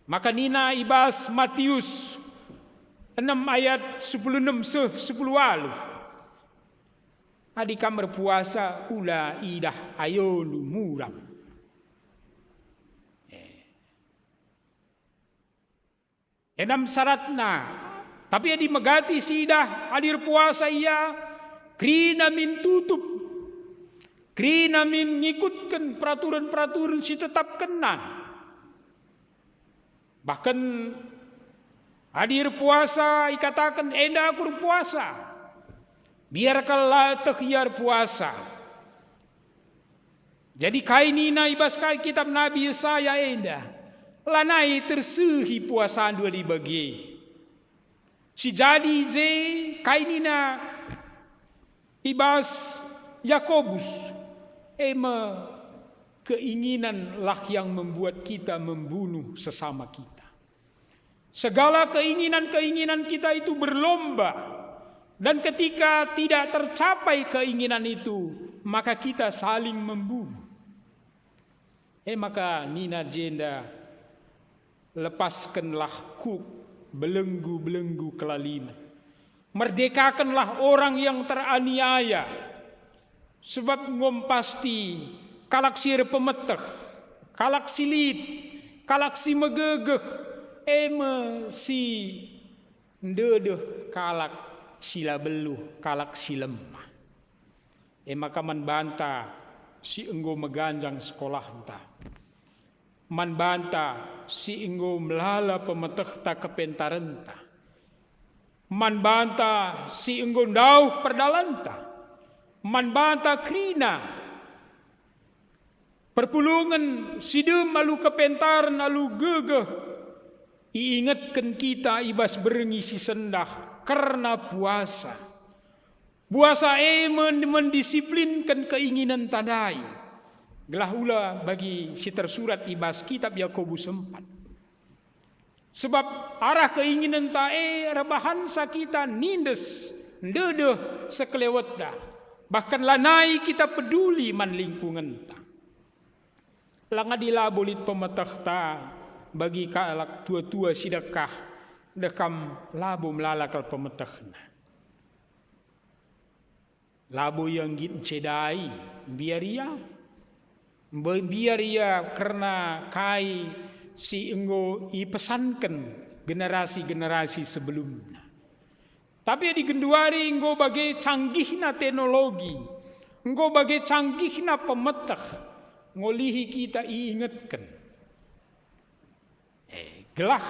Maka nina i bas Matius enem ayat sepuluh enem seh sepuluh waluh, "Adi kam erpuasa, ula idah ayondu muram." Eh. Enam syaratna. Tapi adi megati si idah, adi erpuasa ia, kerina min tutup, kerina min ngikutken peraturen-peraturen si tetapkenna. Bahken adi erpuasa ikataken, "Enda aku erpuasa," biar kal la teh ia erpuasa. Jadi kai nina i bas kai kitab Nabi Yesaya enda? Lanai tersehi puasandu adi bage. Si jadi i je kai nina i bas Yakobus, e me keinginanlah yang membuat kita membunuh sesama kita. Segala keinginan-keinginan kita itu berlomba, dan ketika tidak tercapai keinginan itu, maka kita saling membunuh. E maka nina jenda, "Lepaskenlah kuk belenggu-belenggu kelalimen. Merdekakenlah orang yang teraniaya. Sebab enggo pasti kalak si erpemeteh, kalak si lit, kalak si megegeh, e me si ndedeh kalak si la beluh, kalak si lemah." E maka man banta si enggo meganjang sekolahta, man banta si enggo melala pemetehta kepentarenta, man banta si enggo ndauh perdalanta, man banta kerina perpulungen si dem alu kepentaren, alu gegeh, iingetken kita i bas berngi si sendah kerna puasa. Puasa e men-, mendisiplinken keinginenta ndai, gelah ula bagi si tersurat i bas kitab Yakobus empat. Sebab arah keinginenta e erbahansa kita nindes, ndedeh sekelewetna, bahkan lanai kita peduli man lingkungenta. Lang adi labo lit pemetehta bagi kalak tua-tua si dekah, deh kam labo melala kal pemetehna. Labo ia nggit ncedai, mbiar ia. Mbe-, mbiar ia kerna kai si enggo ipesanken generasi-generasi sebelumna. Tapi adi genduari enggo bage canggihna teknologi, enggo bage canggihna pemeteh, ngolihi kita iingetken. Eh, gelah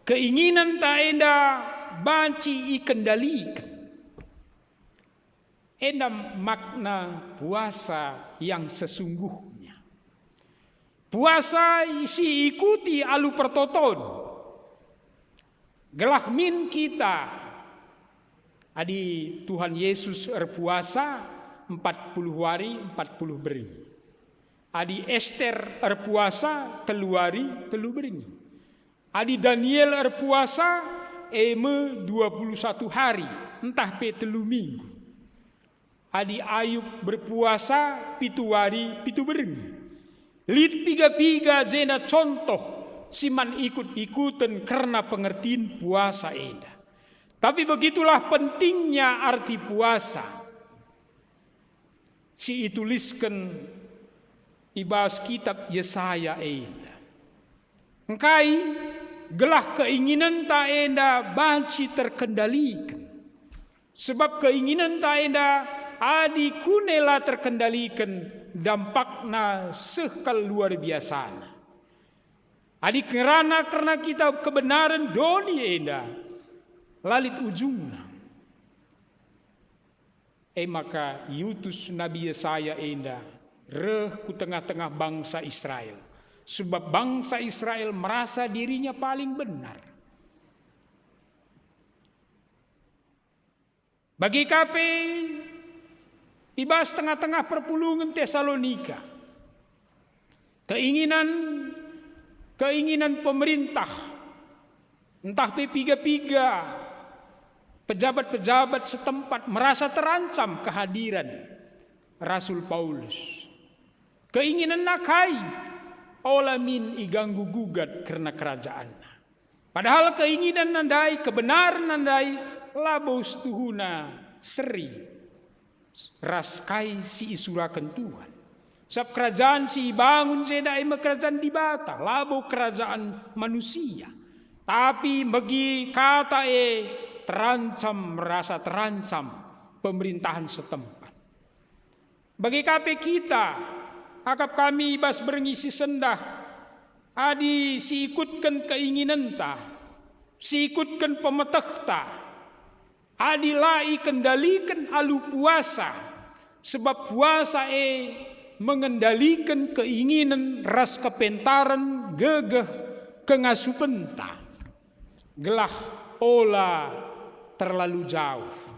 keinginenta enda banci ikendaliken. Enda makna puasa yang sesungguhnya. Puasa si ikuti alu pertoton. Gelah min kita, adi Tuhan Yesus erpuasa empat puluh wari, empat puluh berngi. Adi Ester erpuasa telu wari, telu berngi. Adi Daniel erpuasa, e me dua puluh satu hari, ntah pe telu minggu. Adi Ayub berpuasa pitu wari, pitu berngi. Lit piga-piga jenda contoh si man ikut-ikuten kerna pengertin puasa enda. Tapi begitulah pentingnya arti puasa si itulisken i bas kitab Yesaya enda. Engkai gelah keinginenta enda banci terkendaliken? Sebab keinginenta enda adi kune la terkendaliken, dampakna seh kal luar biasana. Adi ngerana kerna kita kebenaren doni enda, la lit ujungna. E maka iutus Nabi Yesaya enda reh ku tengah-tengah bangsa Israel, Sebab bangsa Israel merasa dirinya paling benar. Bage ka pe i bas tengah-tengah perpulungen Tesalonika, keinginan, keinginan pemerintah, ntah pe piga-piga pejabat-pejabat setempat merasa terancam kehadiran Rasul Paulus. Keinginenna kai? Ola min iganggu gugat kerna kerajaanna. Padahal keinginenna ndai, kebenarenna ndai, labo setuhuna seri ras kai si isuraken Tuhan. Sabap kerajaan si ibangun jenda e me kerajaan Dibata, labo kerajaan manusia. Tapi megi kata e terancam, merasa terancam pemerintahan setempat. Bage ka pe kita, akap kami i bas berngi si sendah, adi siikutken keinginenta, siikutken pemetehta, adi la ikendaliken alu puasa, sebab puasa e mengendaliken keinginen ras kepentaren gegeh kengasupenta, gelah ola terlalu jauh.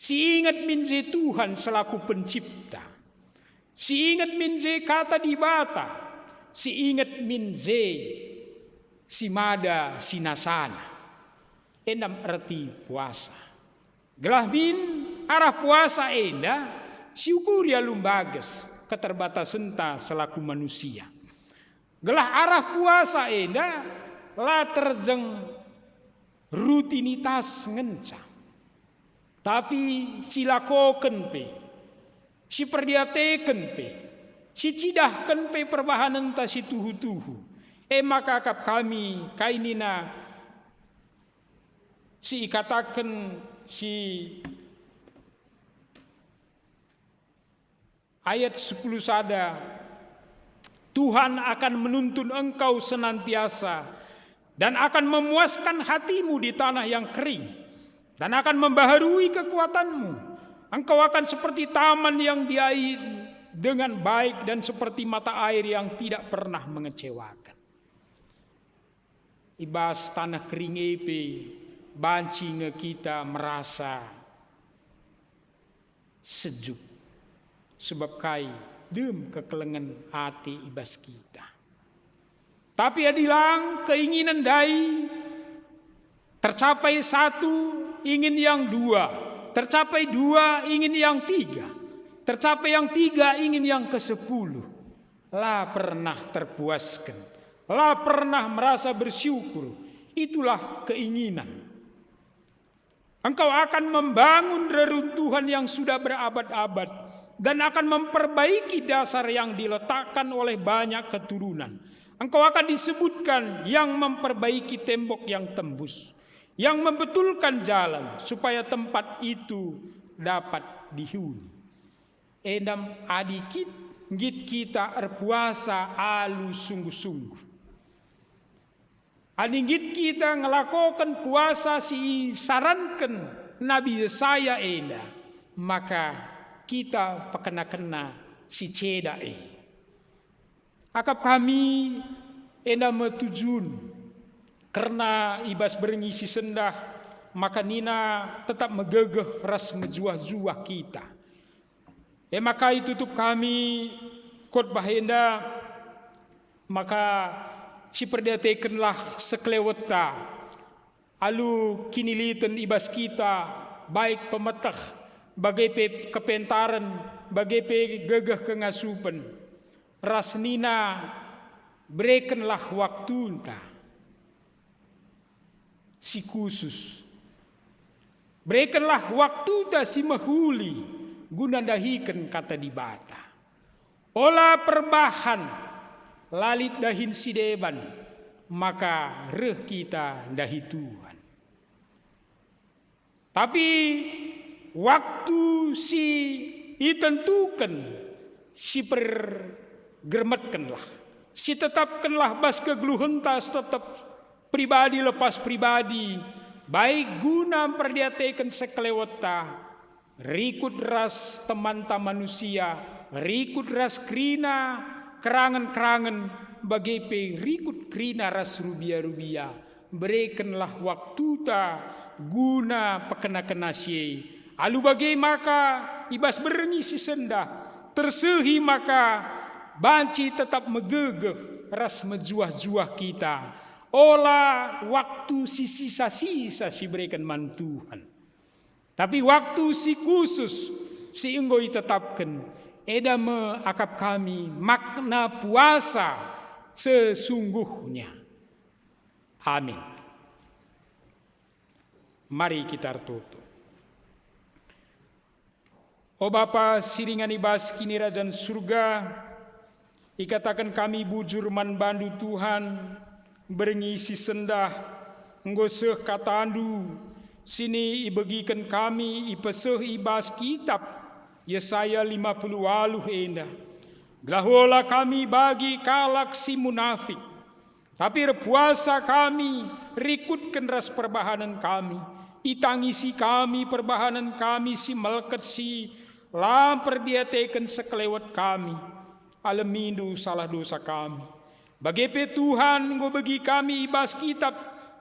Siinget min je Tuhan selaku Pencipta. Siinget min je Kata Dibata. Siinget min je si mada sinasana. Enda me erti puasa. Gelah min arah puasa enda siukuri alu mbages keterbatasenta selaku manusia. Gelah arah puasa enda la terjeng rutinitas ngenca, tapi silakoken pe, siperdiateken pe, sicidahken pe perbahanenta si tuhu-tuhu. E maka akap kami, kai nina si ikataken si ayat sepuluh sada, "Tuhan akan menuntun engkau senantiasa dan akan memuaskan hatimu di tanah yang kering, dan akan membaharui kekuatanmu. Engkau akan seperti taman yang diairi dengan baik dan seperti mata air yang tidak pernah mengecewakan." I bas taneh kering e pe banci nge kita merasa sejuk. Sebab kai? Dem kekelengen ate i bas kita. Tapi adi lang keinginan ndai tercapai satu, ingin yang dua, tercapai dua, ingin yang tiga, tercapai yang tiga, ingin yang kesepuluh. La pernah terpuasken, la pernah merasa bersyukur. Itulah keinginan. Engkau akan membangun reruntuhan yang sudah berabad-abad dan akan memperbaiki dasar yang diletakkan oleh banyak keturunan. Engkau akan disebutkan yang memperbaiki tembok yang tembus, yang membetulkan jalan supaya tempat itu dapat dihuni. Enda me adi kit-, nggit kita erpuasa alu sungguh-sungguh. Adi nggit kita ngelakoken puasa si isaranken Nabi Yesaya enda, maka kita pekena-kena si ceda e. Akap kami enda me tujun, kerna i bas berngi si sendah maka nina tetap megegeh ras mejuah-juah kita. E maka itutup kami khotbah enda, maka siperdiatekenlah sekelewetta alu kiniliten i bas kita, baik pemeteh, bage pe kepentaren, bage pe gegeh kengasupen, ras nina, berekenlah waktunta si khusus. Berekenlah waktunta si mehuli guna ndahiken Kata Dibata. Ola perbahan, la lit dahin si deban, maka reh kita ndahi Tuhan. Tapi waktu si itentuken, sipergermetkenlah, sitetapkenlah bas kegeluhenta, tetap pribadi lepas pribadi, baik guna mperdiateken sekelewetta, rikut ras temanta manusia, rikut ras kerina kerangen-kerangen, bage pe rikut kerina ras rubia-rubia. Berekenlah waktuta guna pekena-kena si e. Alu bage maka i bas berngi si sendah, tersehi maka banci tetap megegeh ras mejuah-juah kita. Ola waktu si sisa-sisa si bereken man Tuhan. Tapi waktu si khusus si enggo itetapken, eda me akap kami makna puasa sesungguhnya. Amin. Mari kita ertoto. O Bapa si ringan i bas Kinirajan Surga, ikataken kami bujur man bandu Tuhan, berngi si sendah enggo seh katandu, si ibegiken kami ipeseh i bas kitap Yesaya lima puluh waluh enda. Gelah ola kami bagi kalak si munafik, tapi erpuasa kami rikutken ras perbahanen kami. Itangisi kami perbahanen kami si melket si la mperdiateken sekelewet kami. Alemindu salah dosa kami. Bage pe Tuhan enggo begi kami i bas kitap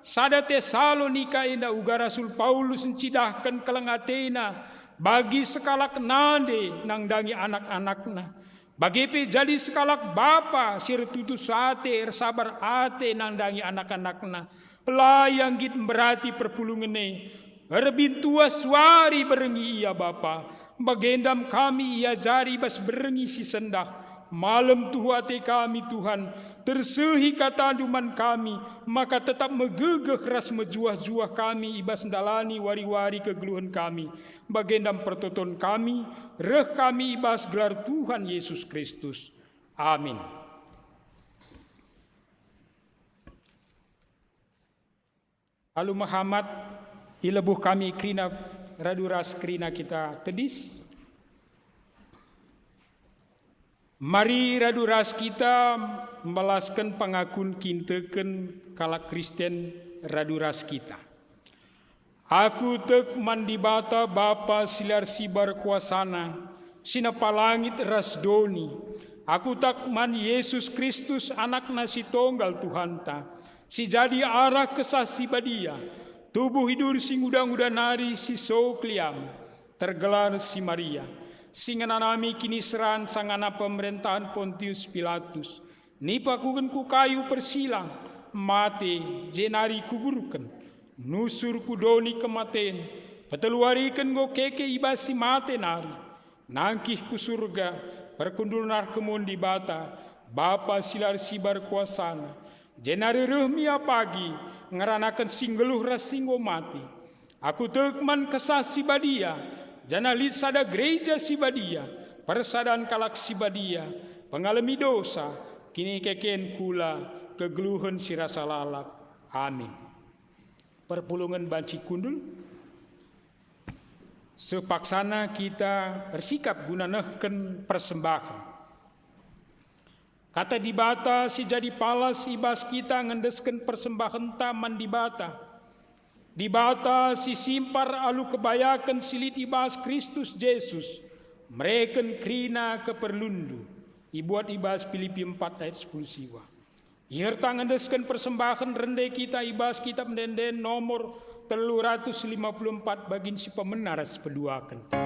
sada Tesalonika enda uga Rasul Paulus ncidahken keleng atena bagi sekalak nande nandangi anak-anakna. Bage pe jadi sekalak bapa si ertutus ate, ersabar ate nandangi anak-anakna. La ia nggit mberati perpulungen e, erbintuas wari berngi ia Bapa. Bagendam kami iajari bas berngi si sendah. Malem tuhu ate kami, Tuhan, tersehi katandu man kami, maka tetap megegeh ras mejuah-juah kami i bas ndalani wari-wari kegeluhen kami. Bagendam pertoton kami, reh kami i bas gelar Tuhan Yesus Kristus. Amin. Alu mehamat, ilebuh kami kerina radu ras kerina kita tedis. Mari radu ras kita mbelasken pengakun kinteken kalak Kristen radu ras kita. Aku tek man Dibata Bapa si la ersibar kuasaNa, si nepa langit ras doni. Aku tek man Yesus Kristus, AnakNa si Tonggal Tuhanta, si jadi arah Kesah Si Badia, tubuh idur si nguda-nguda nari si so keliam, tergelar si Maria, si ngenanami kiniseran sangana pemerentahen Pontius Pilatus, nipakuken ku kayu persilang, mate, jenari kuburken, nusur ku doni kematen, peteluwariken enggo keke i bas si mate nari, nangkih ku Surga, perkundul nehken mun Dibata, Bapa si la ersibar kuasaNa, jenari reh me Ia pagi ngeranaken si nggeluh ras si enggo mate. Aku tek man Kesah Si Badia, janah lit sada gereja si badia, persadan kalak si badia, pengalemi dosa, kinikeken kula, kegeluhen si rasa lalap. Amin. Perpulungen banci kundul. Sepaksana kita ersikap guna nehken persembahen. Kata Dibata si jadi palas i bas kita ngendesken persembahenta man Dibata. Dibata si simpar alu kebayaken si lit i bas Kristus Jesus, mereken kerina keperlunndu, ibuat i bas Pilipi empat ayat sepuluh siwa. Iherta ngendesken persembahen rende kita i bas Kitab Ende-enden nomor telu ratus lima puluh empat bagin si pemena ras peduaken.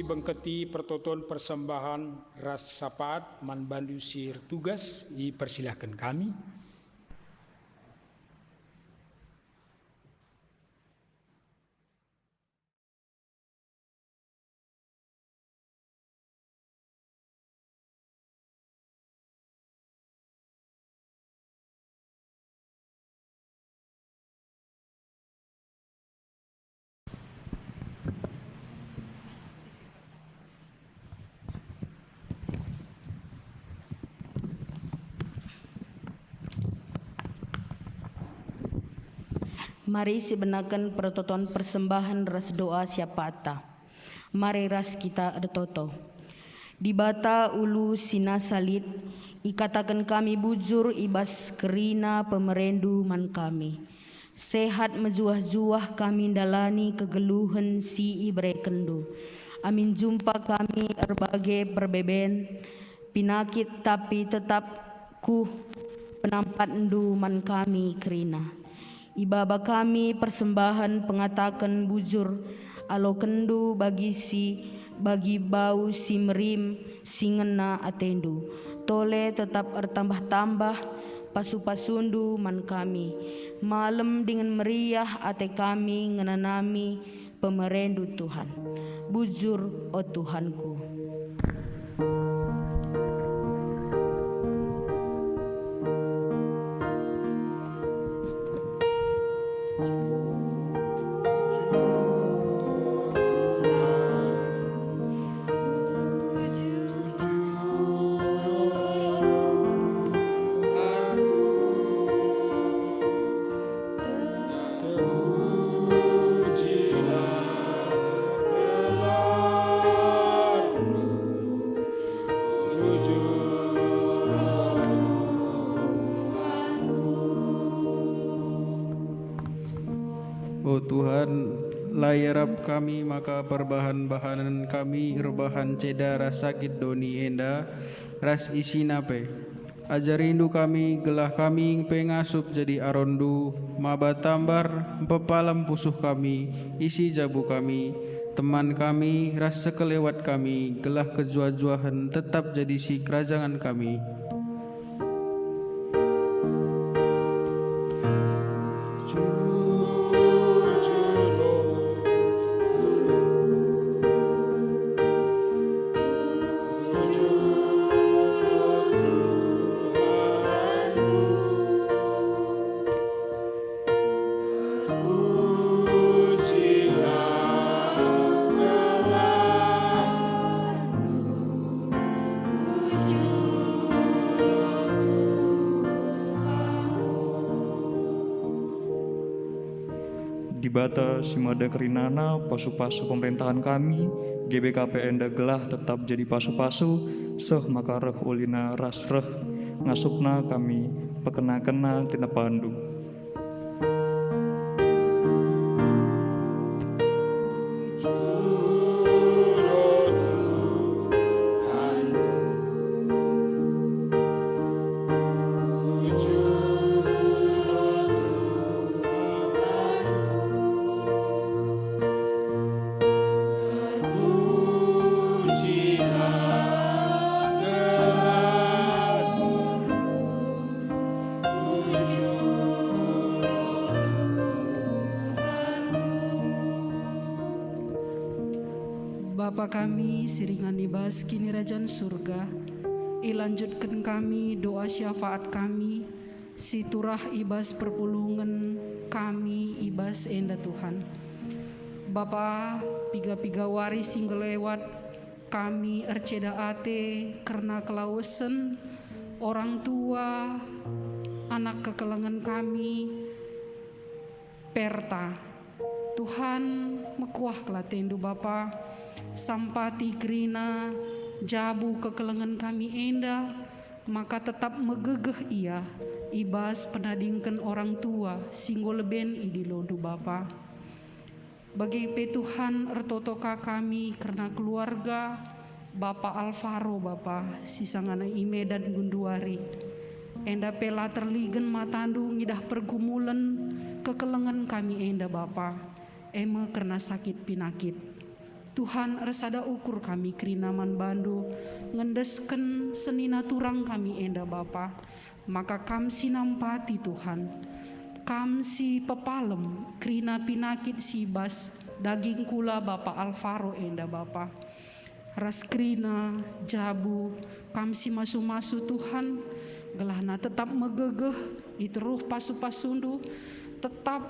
Bengketi pertoton persembahan ras syafaat man bandu si ertugas, ipersilahken kami. Mari sibenaken pertoton persembahen ras doa siapata. Mari ras kita ertoto. Dibata ulu si nasa lit, ikataken kami bujur i bas kerina pemereNdu man kami. Sehat mejuah-juah kami ndalani kegeluhen si iberekenNdu. Amin jumpa kami erbage perbeben, pinakit, tapi tetap kuh penampatNdu man kami kerina. Ibaba kami persembahen pengataken bujur, alokenNdu bagi si, bagi bau si merim si ngena ateNdu. Tole tetap ertambah-tambah pasu-pasuNdu man kami. Malem dingen meriah ate kami ngenanami pemereNdu, Tuhan. Bujur, o Tuhanku. O Tuhan, la iarap kami maka perbahan-bahanen kami erbahan ceda ras sakit doni enda ras isina pe. AjariNdu kami, gelah kami pe ngasup jadi aronNdu, maba tambar, mpepalem pusuh kami, isi jabu kami, teman kami, ras sekelewat kami, gelah kejuah-juahen tetap jadi sikerajangen kami. Dibata si mada kerinana pasu-pasu pemerentahen kami, G B K P enda gelah tetap jadi pasu-pasu, seh maka reh ulina ras reh ngasupna kami pekena-kena tinepaNdu. Bapa kami si ringan i bas Kinirajan Surga, ilanjutken kami doa syafaat kami si turah i bas perpulungen kami i bas enda, Tuhan. Bapa, piga-piga wari si nggelewat, kami erceda ate kerna kelawesen orang tua anak kekelengen kami, Perta. Tuhan, mekuah kal ateNdu, Bapa, sampati kerina jabu kekelengen kami enda, maka tetap megegeh ia i bas penadingken orang tua si enggo leben idilondu, Bapa. Bage pe Tuhan, ertoto ka kami kerna keluarga Bapa Alvaro, Bapa, si sangana i Medan genduari. Enda pe la terligen matandu ngidah pergumulen kekelengen kami enda, Bapa, e me kerna sakit pinakit. Tuhan, ersada ukur kami kerina man bandu, ngendesken senina turang kami enda Bapa, maka Kam si nampati Tuhan. Kam si pepalem kerina pinakit si bas daging kula Bapa Alvaro enda Bapa. Ras kerina jabu Kam si masu-masu Tuhan, gelahna tetap megegeh i teruh pasu-pasundu, tetap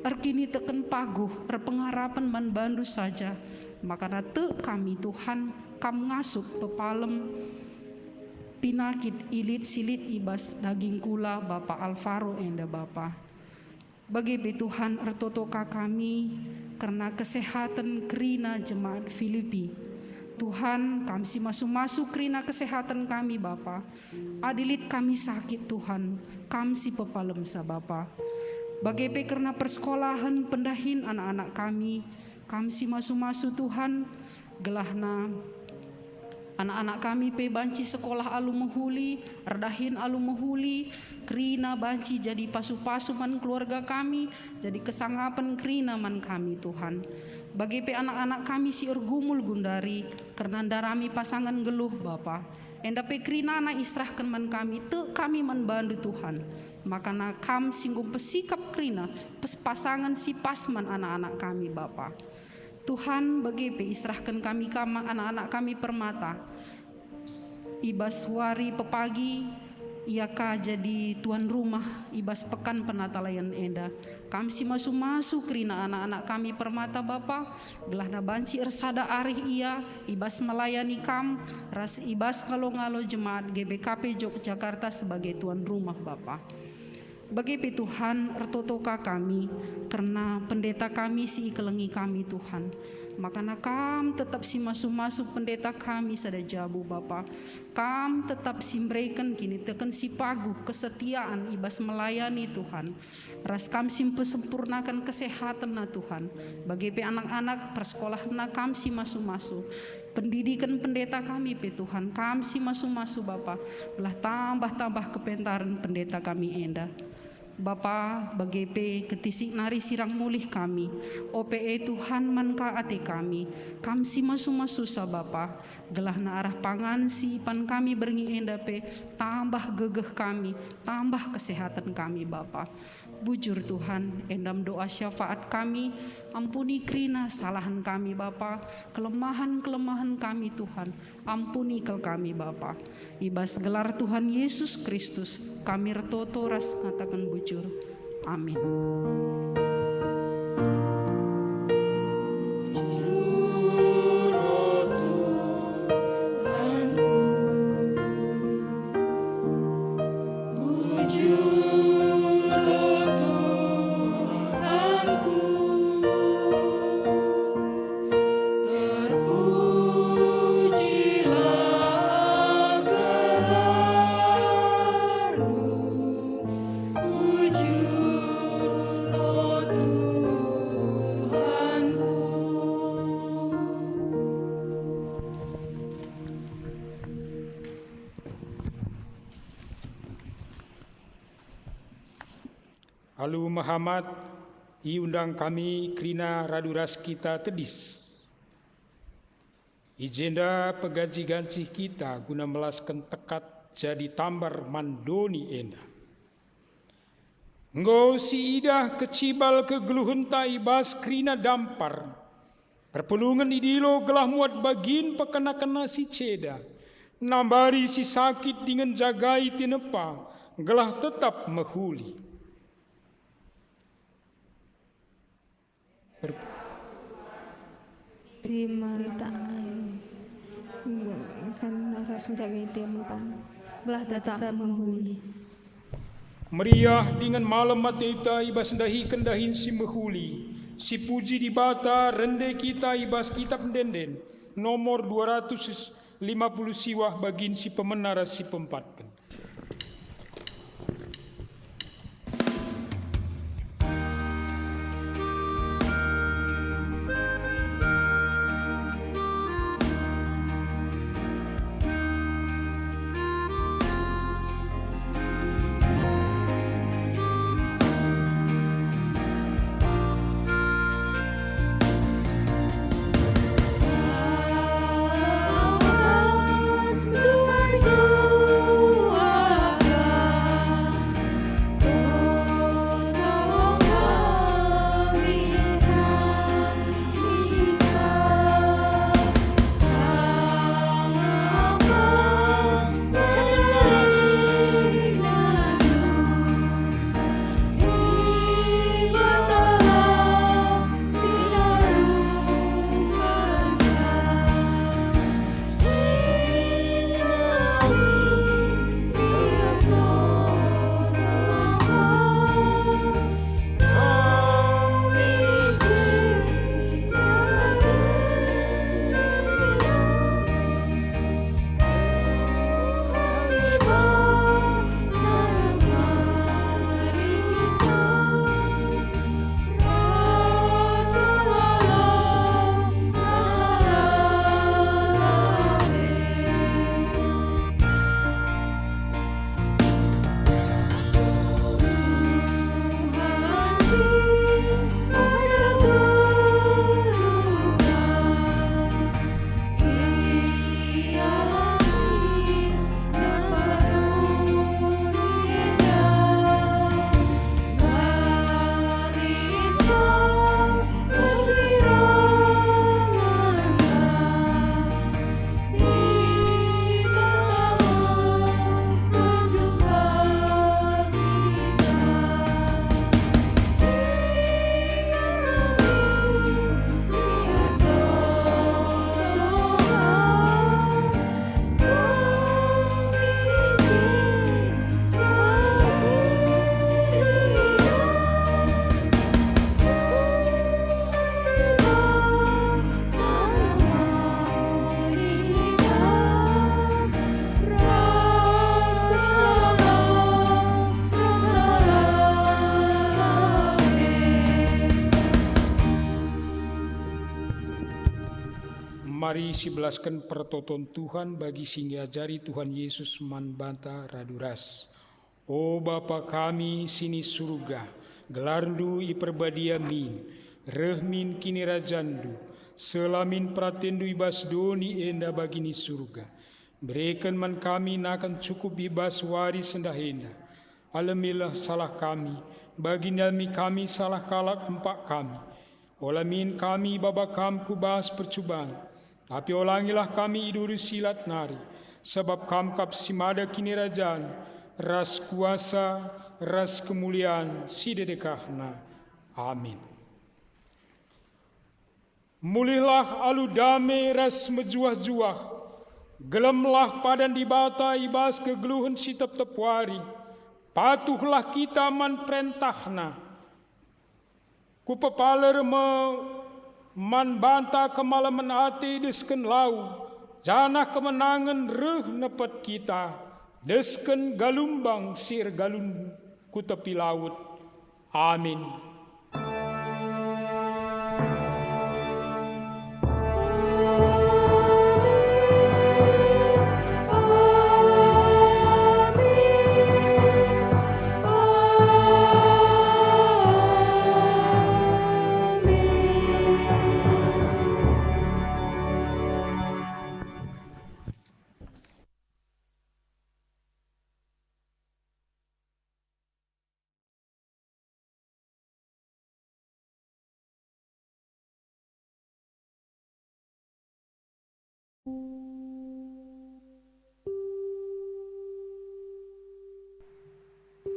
erkiniteken paguh erpengarapen man bandu saja, makana tek kami Tuhan, Kam ngasup pepalem pinakit i lit si lit i bas daging kula Bapa Alvaro enda Bapa. Bage pe Tuhan ertotoka kami kerna kesehaten kerina jemaat Filipi. Tuhan, Kam si masu-masu kerina kesehaten kami Bapa. Adi lit kami sakit Tuhan, Kam si pepalemsa Bapa. Bage pe kerna persekolahen pendahin anak-anak kami, Kam si masu-masu Tuhan, gelahna anak-anak kami pe banci sekolah alu mehuli, erdahin alu mehuli, kerina banci jadi pasu-pasu man keluarga kami, jadi kesangapen kerina man kami, Tuhan. Bage pe anak-anak kami si ergumul gundari kerna ndarami pasangen nggeluh, Bapa. Enda pe kerinana iserahken man kami, tek kami man bandu, Tuhan. Makana Kam si enggo mpesikap kerina pes-, pasangen si pas man anak-anak kami, Bapa. Tuhan, bage pe iserahken kami Kam anak-anak kami Permata. I bas wari pepagi, ia ka jadi tuan rumah i bas Pekan Penatalayan enda. Kam si masu-masu kerina anak-anak kami Permata, Bapa, gelahna banci ersada arih ia i bas melayani Kam ras i bas ngalo-ngalo jemaat G B K P Yogyakarta sebagai tuan rumah, Bapa. Bage pe Tuhan, ertotoka kami kerna pendeta kami si ikelengi kami, Tuhan. Makana Kam tetap si masu-masu pendeta kami sada jabu, Bapa. Kam tetap si mbereken kiniteken si paguh, kesetiaan i bas melayani, Tuhan. Ras Kam si mpesempurnaken kesehatenna, Tuhan. Bage pe anak-anak persekolahenna Kam si masu-masu. Pendidiken pendeta kami pe, Tuhan, Kam si masu-masu, Bapa, gelah tambah-tambah kepentaren pendeta kami enda. Bapa, bage pe ketisik nari sirang mulih kami. Ope e, Tuhan, man ka ate kami, Kam si masu-masusa, Bapa, gelahna arah pangan si ipan kami berngi enda pe tambah gegeh kami, tambah kesehaten kami, Bapa. Bujur, Tuhan, endam doa syafaat kami, ampuni kerina salahen kami, Bapa, kelemahen-kelemahen kami, Tuhan, ampuni kal kami, Bapa. I bas gelar Tuhan Yesus Kristus, kami ertoto ras ngataken bujur. Amin. Alu mehamat, iundang kami kerina radu ras kita tedis. I jenda pegancih-gancih kita guna melasken tekat jadi tambar man doni enda. Enggo siidah kecibal kegeluhenta i bas kerina dampar, perpulungen idilo gelah muat bagin pekena-kena si ceda, nambari si sakit dingen jagai tinepa, gelah tetap mehuli. Ber- Terima kita kan ras menjaga itu yang merupakan belah tetap mehuli. Meriah dingen malem ateta i bas ndahiken dahin si mehuli, si puji Dibata, rende kita i bas Kitap Ende-enden nomor dua ratus lima puluh siwah, bagin si pemena ras si peempatken. Mari sibelasken pertoton Tuhan bagi si iajari Tuhan Yesus man banta radu ras. O Bapa kami si ni Surga, gelarNdu iperbadia min, reh min kinirajanNdu, seh la min peratenNdu i bas doni enda bagi ni Surga. Bereken man kami nakan cukup i bas wari sendah enda. Alemilah salah kami, bagi nalemi kami salah kalak empak kami. Ola min kami ibaba Kam ku bas percuban, tapi olangilah kami i duri si lat nari, sabap Kam kap si mada kinirajan, ras kuasa, ras kemulian si dedekahna. Amin. Mulihlah alu dame ras mejuah-juah, gelemlah padan Dibata i bas kegeluhen si tep-tep wari, patuhlah kita man perentahNa. Kupepaler me man banta kemalemen ate desken lau, janah kemenangen reh nepet kita, desken galumbang si ergalun ku tepi laut. Amin.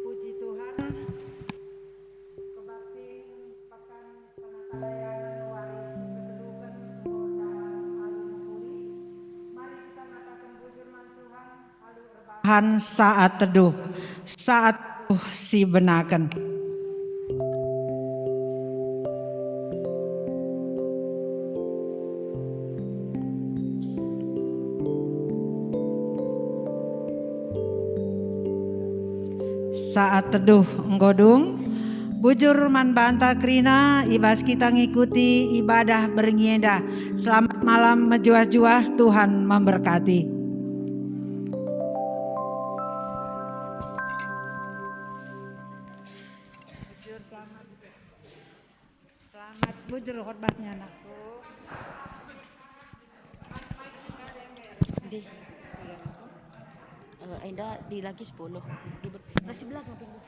Puji Tuhan, kebaktin pekan penatalayanan wari si kegeluhen perdahan alu mehuli. Mari kita ngataken bujur man Tuhan. Bahan saat teduh, saat teduh si benaken. Saat teduh enggo dung. Bujur man banta kerina i bas kita ngikuti ibadah berngi enda. Selamat malam mejuah-juah, Tuhan memberkati. Bujur, selamat. Selamat bujur khotbahnya, anakku. Deh. Eh, enda di laki sepuluh. Di ber-, di belakang pintu.